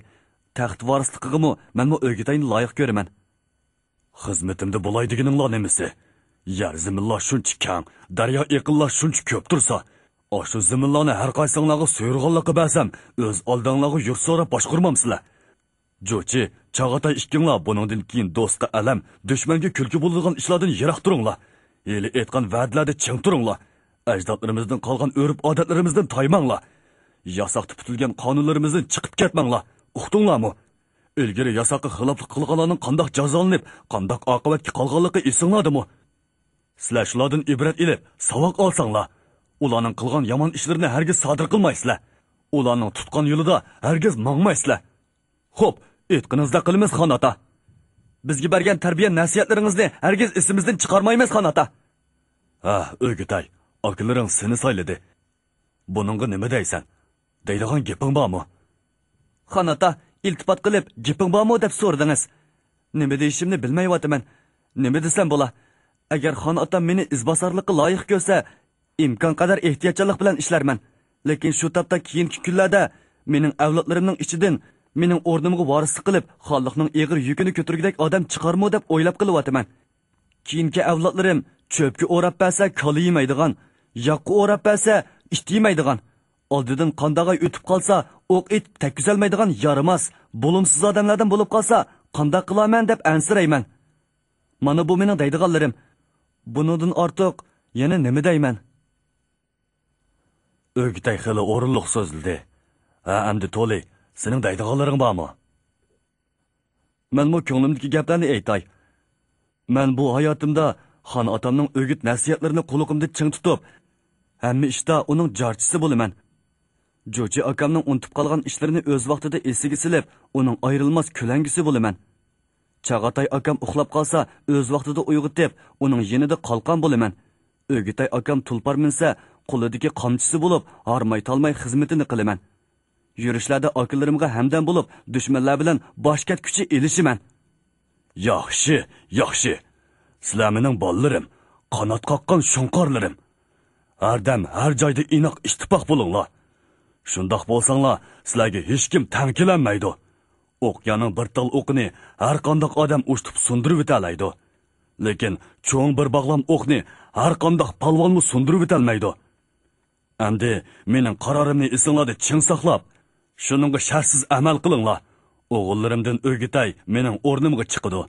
تەخت ۋارىسلىقىغىمۇ مەنمۇ ئۆگىتەينى لايىق كۆرىمەن. خىزمىتىمدە بولاي دېگىنىڭلار نېمىسى؟ يەر زېمىنلار شۇنچە كەڭ، دەريا ئېقىنلار شۇنچە كۆپ تۇرسا، ئاشۇ زېمىنلارنى ھەر قايسىڭلارغا سۇيرۇغانلىققا بەرسەم، ئۆز ئالدىڭلارغا يۇرت سوراپ باشقۇرمامسىلەر؟ جۇچى، چاغاتاي ئىككىڭلار بۇنىڭدىن كېيىن دوستقا ئەلەم، دۈشمەنگە كۈلكە بولىدىغان ئىشلاردىن يىراق تۇرۇڭلار. ھېلى ئېيتقان ۋەدىلەردە چىڭ تۇرۇڭلار. ئەجدادلىرىمىزدىن قالغان ئۆرپ-ئادەتلىرىمىزدىن تايماڭلار. ياساقتا پۈتۈلگەن قانۇنلىرىمىزدىن چىقىپ كەتمەڭلار. ئۇقتۇڭلارمۇ؟ ئىلگىرى ياساققا خىلاپلىق قىلغانلارنىڭ قانداق جازالىنىپ، قانداق ئاقىۋەتكە قالغانلىقى ئېسىڭلاردىمۇ؟ سىلەر شۇلاردىن ئىبرەت ئېلىپ، ساۋاق ئالساڭلار، ئۇلارنىڭ قىلغان يامان ئىشلىرىنى ھەرگىز سادىر قىلمايسىلەر. ئۇلارنىڭ تۇتقان يولىدا ھەرگىز ماڭمايسىلەر. خوپ، ئېيتقىنىڭىزدەك قىلىمىز، خان ئاتا. بىزگە بەرگەن تەربىيە-نەسىھەتلىرىڭىزنى ھەرگىز ئېسىمىزدىن چىقارمايمىز، خان ئاتا. ھە، ئۆگىتەي، ئاكىلىرىڭ سېنى سايلىدى. بۇنىڭغا نېمە دەيسەن؟ دەيدىغان گېپىڭ بارمۇ؟ خان ئاتا، ئىلتىپات قىلىپ، گېپىڭ بارمۇ دەپ سورىدىڭىز. نېمە دېيىشىمنى بىلمەيۋاتىمەن. نېمە دېسەم بولا؟ ئەگەر خان ئاتام مېنى ئىزباسارلىققا لايىق كۆرسە، ئىمكانقەدەر ئېھتىياتچانلىق بىلەن ئىشلەرمەن. لېكىن شۇ تاپتا كېيىنكى كۈنلەردە مېنىڭ ئەۋلادلىرىمنىڭ ئىچىدىن مېنىڭ ئورنۇمغا ۋارىسلىق قىلىپ، خانلىقنىڭ ئېغىر يۈكىنى كۆتۈرگۈدەك ئادەم چىقارمۇ دەپ ئويلاپ قېلىۋاتىمەن. كېيىنكى ئەۋلادلىرىم چۆپكە ئوراپ بەرسە، كالا يېمەيدىغان، ياغقا ئوراپ بەرسە، ئىت يېمەيدىغان، ئالدىدىن قانداغاي ئۆتۈپ قالسا، ئوق ئېتىپ تەگكۈزەلمەيدىغان يارىماس، بولۇمسىز ئادەملەردىن بولۇپ قالسا، قانداق قىلارمەن دەپ ئەنسىرەيمەن. مانا بۇ مېنىڭ دەيدىغانلىرىم. بۇنىڭدىن ئارتۇق يەنە نېمە دەيمەن؟ ئۆگىتەي خېلى ئورۇنلۇق سۆزلىدى. ھە، ئەمدى تولى، سېنىڭ دەيدىغانلىرىڭ بارمۇ؟ مەنمۇ كۆڭلۈمدىكى گەپلەرنى ئېيتاي. مەن بۇ ھاياتىمدا خان ئاتامنىڭ ئۆگۈت-نەسىھەتلىرىنى قۇلىقىمدا چىڭ تۇتۇپ، ھەممە ئىشتا ئۇنىڭ جارچىسى بولىمەن. جوچى ئاكامنىڭ ئۇنتۇپ قالغان ئىشلىرىنى ئۆز ۋاقتىدا ئېسىگە سېلىپ، ئۇنىڭ ئايرىلماس كۆلەڭگىسى بولىمەن. چاغاتاي ئاكام ئۇخلاپ قالسا، ئۆز ۋاقتىدا ئويغىتىپ، ئۇنىڭ يېنىدا قالقان بولىمەن. ئۆگىتەي ئاكام تۇلپار مىنسە، قولىدىكى قامچىسى بولۇپ، ھارماي-تالماي خىزمىتىنى قىلىمەن. يۈرۈشلەردە ئاكىلىرىمغا ھەمدەم بولۇپ، دۈشمەنلەر بىلەن باش كەتكۈچى ئېلىشىمەن. ياخشى، ياخشى. سىلەر مېنىڭ بالىلىرىم، قانات قاققان شۇڭقارلىرىم. ھەردەم، ھەر جايدا ئىناق ئىتتىپاق بولۇڭلار. شۇنداق بولساڭلار، سىلەرگە ھېچكىم تەڭ كېلەلمەيدۇ. ئوقيانىڭ بىر تال ئوقىنى ھەر قانداق ئادەم ئۇشتۇپ سۇندۇرۇۋېتەلەيدۇ. لېكىن چوڭ بىر باغلام ئوقنى ھەر قانداق پالۋانمۇ سۇندۇرۇۋېتەلمەيدۇ. ئەمدى مېنىڭ قارارىمنى ئېسىڭلاردا چىڭ ساقلاپ، شۇنىڭغا شەرتسىز ئەمەل قىلىڭلار. ئوغۇللىرىمدىن ئۆگىتەي مېنىڭ ئورنۇمغا چىقىدۇ.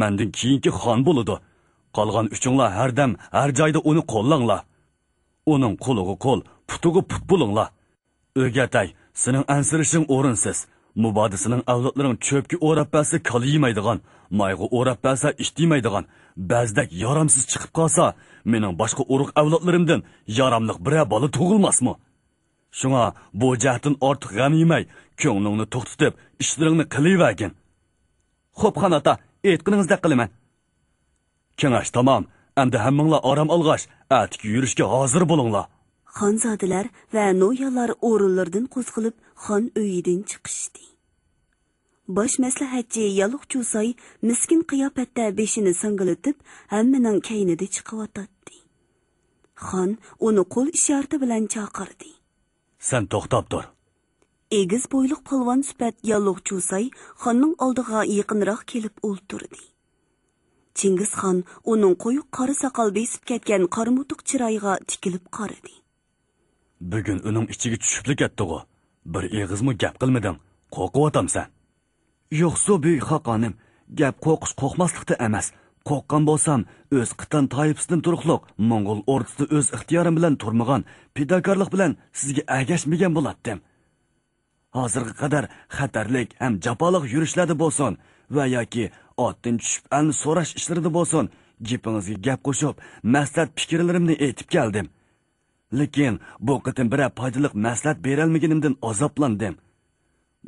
مەندىن كېيىنكى خان بولىدۇ. قالغان ئۈچۈڭلار ھەردەم، ھەر جايدا ئۇنى قوللاڭلار. ئۇنىڭ قولىغا قول، پۇتىغا پۇت بولۇڭلار. ئۆگەتەي، سېنىڭ ئەنسىرىشىڭ ئورۇنسىز. مۇبادا سېنىڭ ئەۋلادلىرىڭ چۆپكە ئوراپ بەرسە كالا يېمەيدىغان، مايغا ئوراپ بەرسە ئىت يېمەيدىغان، بەزدەك يارامسىز چىقىپ قالسا، مېنىڭ باشقا ئۇرۇق ئەۋلادلىرىمدىن ياراملىق بىرەر بالا تۇغۇلماسمۇ؟ شۇڭا بۇ جەھەتتىن ئارتۇق غەم يېمەي، كۆڭلۈڭنى توختىتىپ، ئىشلىرىڭنى قىلىۋەرگىن. خوپ، خان ئاتا، ئېيتقىنىڭىزدەك قىلىمەن. كېڭەش تامام. ئەمدى ھەممىڭلار ئارام ئالغاچ، ئەتىكى يۈرۈشكە ھازىر بولۇڭلار. خانزادىلەر ۋە نويالار ئورۇنلىرىدىن قوزغىلىپ، خان ئۆيىدىن چىقىشتى. باش مەسلىھەتچى ياللۇغ چۇساي مىسكىن قىياپەتتە بېشىنى ساڭگىلىتىپ، ھەممىنىڭ كەينىدە چىقىۋاتاتتى. خان ئۇنى قول ئىشارىتى بىلەن چاقىردى. سەن توختاپ تۇر. ئېگىز بويلۇق پالۋان سۈپەت ياللۇغ چۇساي خاننىڭ ئالدىغا يېقىنراق كېلىپ ئولتۇردى. چىڭگىزخان ئۇنىڭ قويۇق قارا ساقال بېسىپ كەتكەن قارىمۇتۇق چىرايىغا تىكىلىپ قارىدى. بۈگۈن ئۇنىڭ ئىچىگە چۈشۈپلا كەتتىغۇ؟ بىر ئېغىزمۇ گەپ قىلمىدىڭ. قورقۇۋاتامسەن؟ يوقسۇ، بۈيۈك خاقانىم، گەپ قورقۇش قورقماسلىقتا ئەمەس. قورققان بولسام، ئۆز قىتان تائىپىسىدىن تۇرۇقلۇق موڭغۇل ئوردىسىدا ئۆز ئىختىيارىم بىلەن تۇرمىغان، پىداكارلىق بىلەن سىزگە ئەگەشمىگەن بولاتتىم. ھازىرغا قەدەر خەتەرلىك ھەم جاپالىق يۈرۈشلەردە بولسۇن ۋە ياكى ئاتتىن چۈشۈپ ئەلنى سوراش ئىشلىرىدا بولسۇن، گېپىڭىزگە گەپ قوشۇپ، مەسلىھەت پىكىرلىرىمنى ئېيتىپ كەلدىم. لېكىن بۇ قېتىم بىرەر پايدىلىق مەسلىھەت بېرەلمىگىنىمدىن ئازابلاندىم.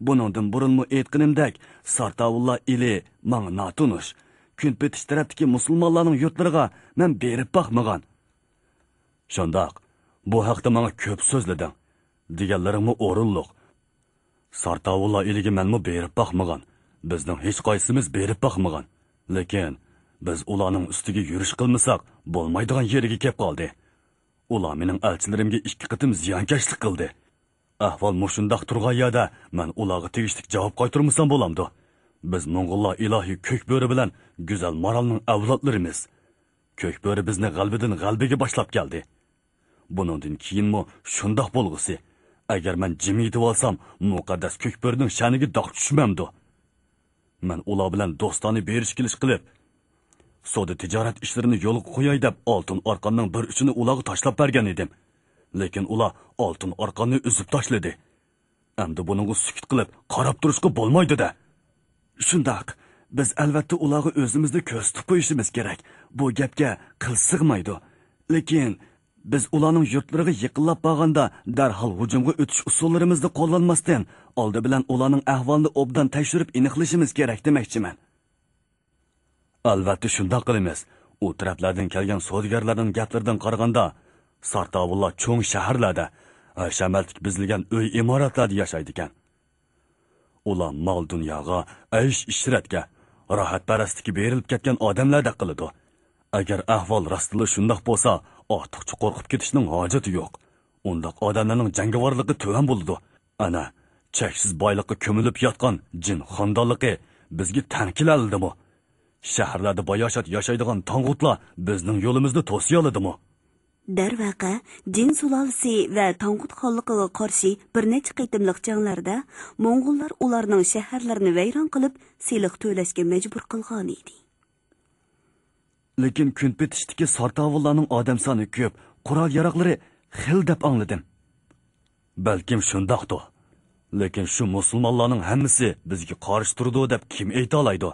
بۇنىڭدىن بۇرۇنمۇ ئېيتقىنىمدەك، سارتاۋۇللا ئېلى ماڭا ناتونۇش. كۈنپېتىش تەرەپتىكى مۇسۇلمانلارنىڭ يۇرتلىرىغا مەن بېرىپ باقمىغان. شۇنداق، بۇ ھەقتە ماڭا كۆپ سۆزلىدىڭ، دېگەنلىرىڭمۇ ئورۇنلۇق. سارتاۋۇللا ئېلىگە مەنمۇ بېرىپ باقمىغان. بىزنىڭ ھېچقايسىمىز بېرىپ باقمىغان. لېكىن بىز ئۇلارنىڭ ئۈستىگە يۈرۈش قىلمىساق بولمايدىغان يېرىگە كەپ قالدى. ئۇلار مېنىڭ ئەلچىلىرىمگە ئىككى قېتىم زىيانكەشلىك قىلدى. ئەھۋال مۇشۇنداق تۇرغان يەردە مەن ئۇلارغا تېگىشلىك جاۋاب قايتۇرمىسام بولامدۇ؟ بىز موڭغۇللار ئىلاھىي كۆك بۆرە بىلەن گۈزەل مارالنىڭ ئەۋلادلىرىمىز. كۆك بۆرە بىزنى غەلىبىدىن غەلىبىگە باشلاپ كەلدى. بۇنىڭدىن كېيىنمۇ شۇنداق بولغۇسى. ئەگەر مەن جىم يېتىۋالسام، مۇقەددەس كۆك بۆرىنىڭ شەنىگە داغ چۈشمەمدۇ؟ مەن ئۇلار بىلەن دوستانە بېرىش كېلىش قىلىپ، سودا تىجارەت ئىشلىرىنى يولغا قوياي دەپ، ئالتۇن ئارقاننىڭ بىر ئۇچىنى ئۇلارغا تاشلاپ بەرگەن ئىدىم. لېكىن ئۇلار ئالتۇن ئارقاننى ئۈزۈپ تاشلىدى. ئەمدى بۇنىڭغا سۈكۈت قىلىپ قاراپ تۇرۇشقا بولمايدۇ-دە. شۇنداق، بىز ئەلۋەتتە ئۇلارغا ئۆزىمىزنى كۆرسىتىپ قويۇشىمىز كېرەك. بۇ گەپكە قىل سىغمايدۇ. لېكىن بىز ئۇلارنىڭ يۇرتلىرىغا يېقىنلاپ بارغاندا، دەرھال ھۇجۇمغا ئۆتۈش ئۇسۇللىرىمىزنى قوللانماستىن، ئالدى بىلەن ئۇلارنىڭ ئەھۋالىنى ئوبدان تەكشۈرۈپ ئېنىقلىشىمىز كېرەك دېمەكچىمەن. ئەلۋەتتە شۇنداق قىلىمىز. ئۇ تەرەپلەردىن كەلگەن سودىگەرلەرنىڭ گەپلىرىدىن قارىغاندا، سارتاۋۇللار چوڭ شەھەرلەردە، ھەشەمەتلىك بېزىلگەن ئۆي ئىمارەتلەردە ياشايدىكەن. ئۇلار مال-دۇنياغا، ئەيش-ئىشرەتكە، راھەتپەرەسلىككە بېرىلىپ كەتكەن ئادەملەردەك قىلىدۇ. ئەگەر ئەھۋال راستلا شۇنداق بولسا، ئارتۇقچە قورقۇپ كېتىشنىڭ ھاجىتى يوق. ئۇنداق ئادەملەرنىڭ جەڭگىۋارلىقى تۆۋەن بولىدۇ. ئەنە، چەكسىز بايلىققا كۆمۈلۈپ ياتقان جىن خانىدانلىقى بىزگە تەڭ كېلەلىدىمۇ؟ شەھەرلەردە باياشات ياشايدىغان تاڭغۇتلار بىزنىڭ يولىمىزنى توسىيالىدىمۇ؟ دەرۋەقە، جىن سۇلالىسى ۋە تاڭغۇت خانلىقىغا قارشى بىر نەچچە قېتىملىق جەڭلەردە موڭغۇللار ئۇلارنىڭ شەھەرلىرىنى ۋەيران قىلىپ، سېلىق تۆلەشكە مەجبۇر قىلغانىدى. لېكىن كۈنپېتىشتىكى سارتاۋۇللارنىڭ ئادەم سانى كۆپ، قورال-ياراغلىرى خېلى دەپ ئاڭلىدىم. بەلكىم شۇنداقتۇ. لېكىن شۇ مۇسۇلمانلارنىڭ ھەممىسى بىزگە قارشى تۇرىدۇ دەپ كىم ئېيتالايدۇ؟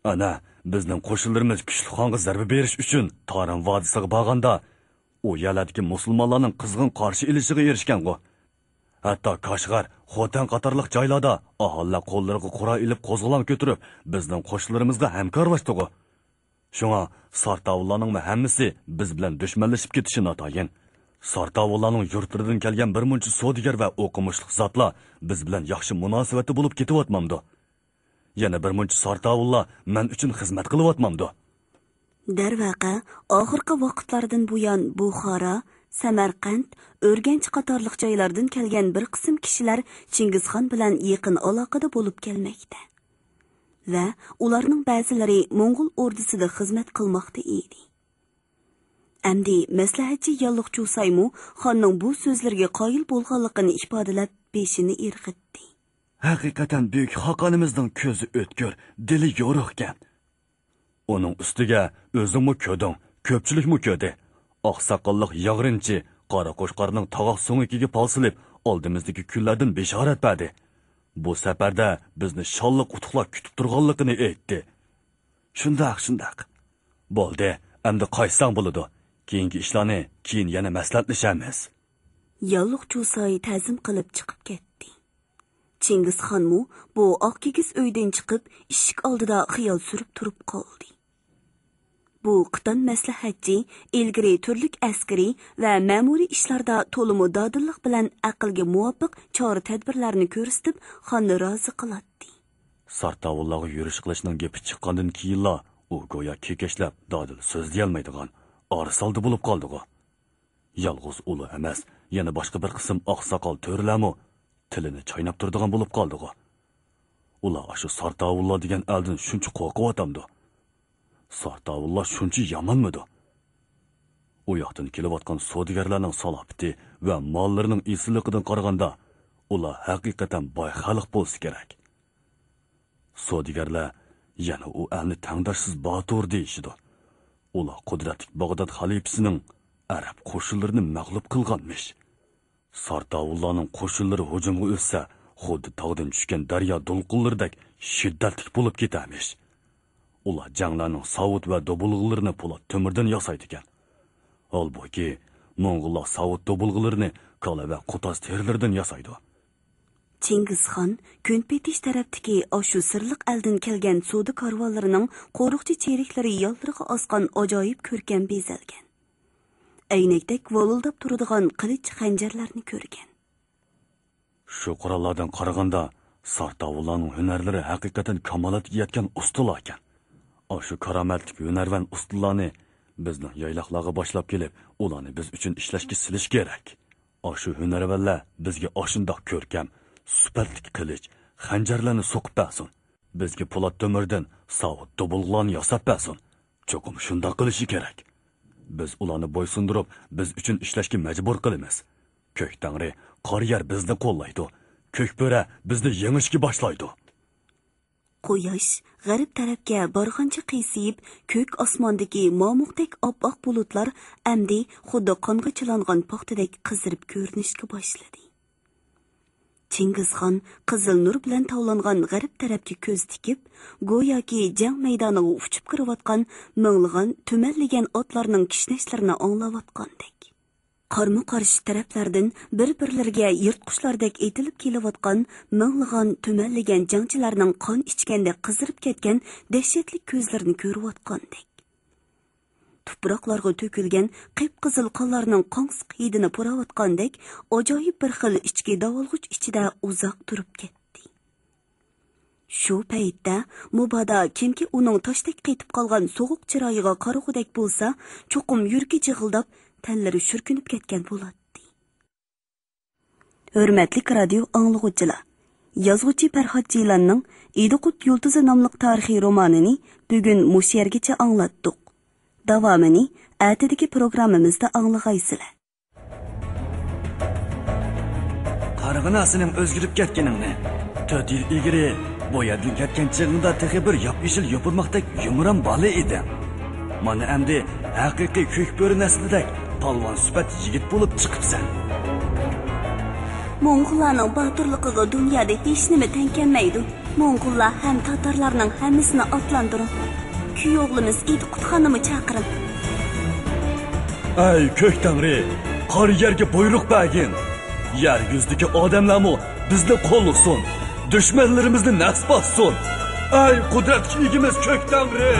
ئەنە، بىزنىڭ قوشۇنلىرىمىز كۈچلۈك خانغا زەربە بېرىش ئۈچۈن تارىم ۋادىسىغا بارغاندا، ئۇ يەرلەردىكى مۇسۇلمانلارنىڭ قىزغىن قارشى ئېلىشىغا ئېرىشكەنغۇ. ھەتتا كاشغەر، خوتەن قاتارلىق جايلاردا ئاھالىلەر قوللىرىغا قورال ئېلىپ قوزغىلاڭ كۆتۈرۈپ، بىزنىڭ قوشۇنلىرىمىزغا ھەمكارلاشتىغۇ. شۇڭا سارتاۋۇللارنىڭمۇ ھەممىسى بىز بىلەن دۈشمەنلىشىپ كېتىشى ناتايىن. سارتاۋۇللارنىڭ يۇرتلىرىدىن كەلگەن بىر مۇنچە سودىگەر ۋە ئوقۇمۇشلۇق زاتلار بىز بىلەن ياخشى مۇناسىۋەتتە بولۇپ كېتىۋاتمامدۇ؟ يەنە بىر مۇنچە سارتاۋۇللار مەن ئۈچۈن خىزمەت قىلىۋاتمامدۇ؟ دەرۋەقە، ئاخىرقى ۋاقىتلاردىن بۇيان بۇخارا، سەمەرقەنت، ئۆرگەنچ قاتارلىق جايلاردىن كەلگەن بىر قىسىم كىشىلەر چىڭگىزخان بىلەن يېقىن ئالاقىدە بولۇپ كەلمەكتە ۋە ئۇلارنىڭ بەزىلىرى موڭغۇل ئوردىسىدا خىزمەت قىلماقتا ئىدى. ئەمدى مەسلىھەتچى ياللۇغ چۇسايمۇ خاننىڭ بۇ سۆزلىرىگە قايىل بولغانلىقىنى ئىپادىلەپ، بېشىنى ئىرغىتتى. ھەقىقەتەن بۈيۈك خاقانىمىزنىڭ كۆزى ئۆتكۈر، دىلى يورۇقكەن. ئۇنىڭ ئۈستىگە ئۆزۈڭمۇ كۆردۈڭ، كۆپچىلىكمۇ كۆردى. ئاقساقاللىق ياغرىنچى قارا قوچقارنىڭ تاغاق سۆڭىكىگە پال سېلىپ، ئالدىمىزدىكى كۈنلەردىن بېشارەت بەردى. بۇ سەپەردە بىزنى شانلىق ئۇتۇقلار كۈتۈپ تۇرغانلىقىنى ئېيتتى. شۇنداق، شۇنداق. بولدى، ئەمدى قايتساڭ بولىدۇ. كېيىنكى ئىشلارنى كېيىن يەنە مەسلىھەتلىشەرمىز. ياللۇغ چۇساي تەزىم قىلىپ چىقىپ كەتتى. چىڭگىزخانمۇ بۇ ئاق كىگىز ئۆيدىن چىقىپ، ئىشىك ئالدىدا خىيال سۈرۈپ تۇرۇپ قالدى. بۇ قىتان مەسلىھەتچى ئىلگىرى تۈرلۈك ئەسكىرىي ۋە مەمۇرىي ئىشلاردا تولىمۇ دادىللىق بىلەن ئەقىلگە مۇۋاپىق چارە-تەدبىرلەرنى كۆرسىتىپ، خاننى رازى قىلاتتى. سارتاۋۇللارغا يۈرۈش قىلىشنىڭ گېپى چىققاندىن كېيىنلا ئۇ گويا كېكەشلەپ، دادىل سۆزلىيەلمەيدىغان، ئارىسالدى بولۇپ قالدىغۇ. يالغۇز ئۇلا ئەمەس، يەنە باشقا بىر قىسىم ئاقساقال تۆرىلەرمۇ تىلىنى چايناپ تۇرىدىغان بولۇپ قالدىغۇ. ئۇلار ئاشۇ سارتاۋۇللار دېگەن ئەلدىن شۇنچە قورقۇۋاتامدۇ؟ سارتاۋۇللار شۇنچە يامانمىدۇ؟ ئۇ ياقتىن كېلىۋاتقان سودىگەرلەرنىڭ سالاپىتى ۋە ماللىرىنىڭ ئېسىللىقىدىن قارىغاندا، ئۇلار ھەقىقەتەن باي خەلق بولسا كېرەك. سودىگەرلەر يەنە ئۇ ئەلنى تەڭداشسىز باتۇر دېيىشىدۇ. ئۇلار قۇدرەتلىك باغداد خەلىپىسىنىڭ ئەرەب قوشۇنلىرىنى مەغلۇپ قىلغانمىش. سارتاۋۇللارنىڭ قوشۇنلىرى ھۇجۇمغا ئۆتسە، خۇددى تاغدىن چۈشكەن دەريا دولقۇنلىرىدەك شىددەتلىك بولۇپ كېتەرمىش. ئۇلار جەڭلەرنىڭ ساۋۇت ۋە دوبۇلغىلىرىنى پولات تۆمۈردىن ياسايدىكەن. ھالبۇكى، موڭغۇللار ساۋۇت دوبۇلغىلىرىنى كالا ۋە قوتاز تېرىلىرىدىن ياسايدۇ. چىڭگىزخان كۈنپېتىش تەرەپتىكى ئاشۇ سىرلىق ئەلدىن كەلگەن سودا كارۋانلىرىنىڭ قورۇقچە چېرىكلىرى يانلىرىغا ئاسقان ئاجايىپ كۆركەم بېزەلگەن، ئەينەكتەك ۋۇلۇلداپ تۇرىدىغان قىلىچ خەنجەرلەرنى كۆرگەن. شۇ قوراللاردىن قارىغاندا، سارتاۋۇللارنىڭ ھۈنەرلىرى ھەقىقەتەن كامالەتكە يەتكەن ئۇستىلاركەن. ئاشۇ كارامەتلىك ھۈنەرۋەن ئۇستىلارنى بىزنىڭ يايلاقلارغا باشلاپ كېلىپ، ئۇلارنى بىز ئۈچۈن ئىشلەشكە سېلىش كېرەك. ئاشۇ ھۈنەرۋەنلەر بىزگە ئاشۇنداق كۆركەم، سۈپەتلىك قىلىچ، خەنجەرلەرنى سوقۇپ بەرسۇن. بىزگە پولات تۆمۈردىن ساۋۇت دوبۇلغىلارنى ياساپ بەرسۇن. چوقۇم شۇنداق قىلىشى كېرەك. بىز ئۇلارنى بويسۇندۇرۇپ، بىز ئۈچۈن ئىشلەشكە مەجبۇر قىلىمىز. كۆك تەڭرى، قارا يەر بىزنى قوللايدۇ. كۆك بۆرە بىزنى يېڭىشكە باشلايدۇ. قۇياش غەرب تەرەپكە بارغانچە قىيسىيىپ، كۆك ئاسماندىكى مامۇقتەك ئاپئاق بۇلۇتلار ئەمدى خۇددى قانغا چىلانغان پاختىدەك قىزىرىپ كۆرۈنۈشكە باشلىدى. چىڭگىزخان قىزىل نۇر بىلەن تاۋلانغان غەرب تەرەپكە كۆز تىكىپ، گوياكى جەڭ مەيدانىغا ئۇچۇپ كىرىۋاتقان مىڭلىغان تۈمەنلىگەن ئاتلارنىڭ كىشنەشلىرىنى ئاڭلاۋاتقاندەك. قارمۇ قارشى تەرەپلەردىن بىر بىرلىرىگە يىرتقۇچلاردەك ئېتىلىپ كېلىۋاتقان مىڭلىغان تۈمەنلىگەن جەڭچىلەرنىڭ قان ئىچكەندەك قىزىرىپ كەتكەن دەھشەتلىك كۆزلىرىنى كۆرۈۋاتقاندەك. تۇپراقلارغا تۆكۈلگەن قىپقىزىل قانلارنىڭ قاڭسىق ھىدىنى پۇراۋاتقاندەك ئاجايىپ بىر خىل ئىچكى داۋالغۇچ ئىچىدە ئۇزاق تۇرۇپ كەتتى. شۇ پەيتتە مۇبادا كىمكى ئۇنىڭ تاشتەك قېتىپ قالغان سوغۇق چىرايىغا قارىغۇدەك بولسا، چوقۇم يۈرىكى جىغىلداپ، تەنلىرى شۈركۈنۈپ كەتكەن بولاتتى. ھۆرمەتلىك رادىيو ئاڭلىغۇچىلار، يازغۇچى پەرھات جىلاننىڭ ئىدىقۇت يۇلتۇزى ناملىق تارىخىي رومانىنى بۈگۈن مۇشۇ يەرگىچە ئاڭلاتتۇق. داۋامىنى ئەتىدىكى پروگراممىمىزدا ئاڭلىغايسىلەر. قارىغىنا سېنىڭ ئۆزگىرىپ كەتكىنىڭنى. تۆت يىل ئىلگىرى بۇ يەردىن كەتكەن چېغىڭدا تېخى بىر ياپيېشىل يوپۇرماقتەك يۇمران بالا ئىدىڭ. مانا ئەمدى ھەقىقىي كۆك بۆرە نەسلىدەك پالۋان سۈپەت يىگىت بولۇپ چىقىپسەن. موڭغۇللارنىڭ باتۇرلۇقىغا دۇنيادا ھېچنېمە تەڭ كەلمەيدۇ. موڭغۇللار ھەم تاتارلارنىڭ ھەممىسىنى ئاتلاندۇرۇڭ. كۈيئوغلىمىز ئىدىقۇتخاننىمۇ چاقىرىڭ. ئەي كۆك تەڭرى، قارا يەرگە بۇيرۇق بەرگىن. يەر يۈزىدىكى ئادەملەرمۇ بىزنى قوللىسۇن. دۈشمەنلىرىمىزنى نەس باسسۇن. ئەي قۇدرەتكە ئىگىمىز كۆك تەڭرى!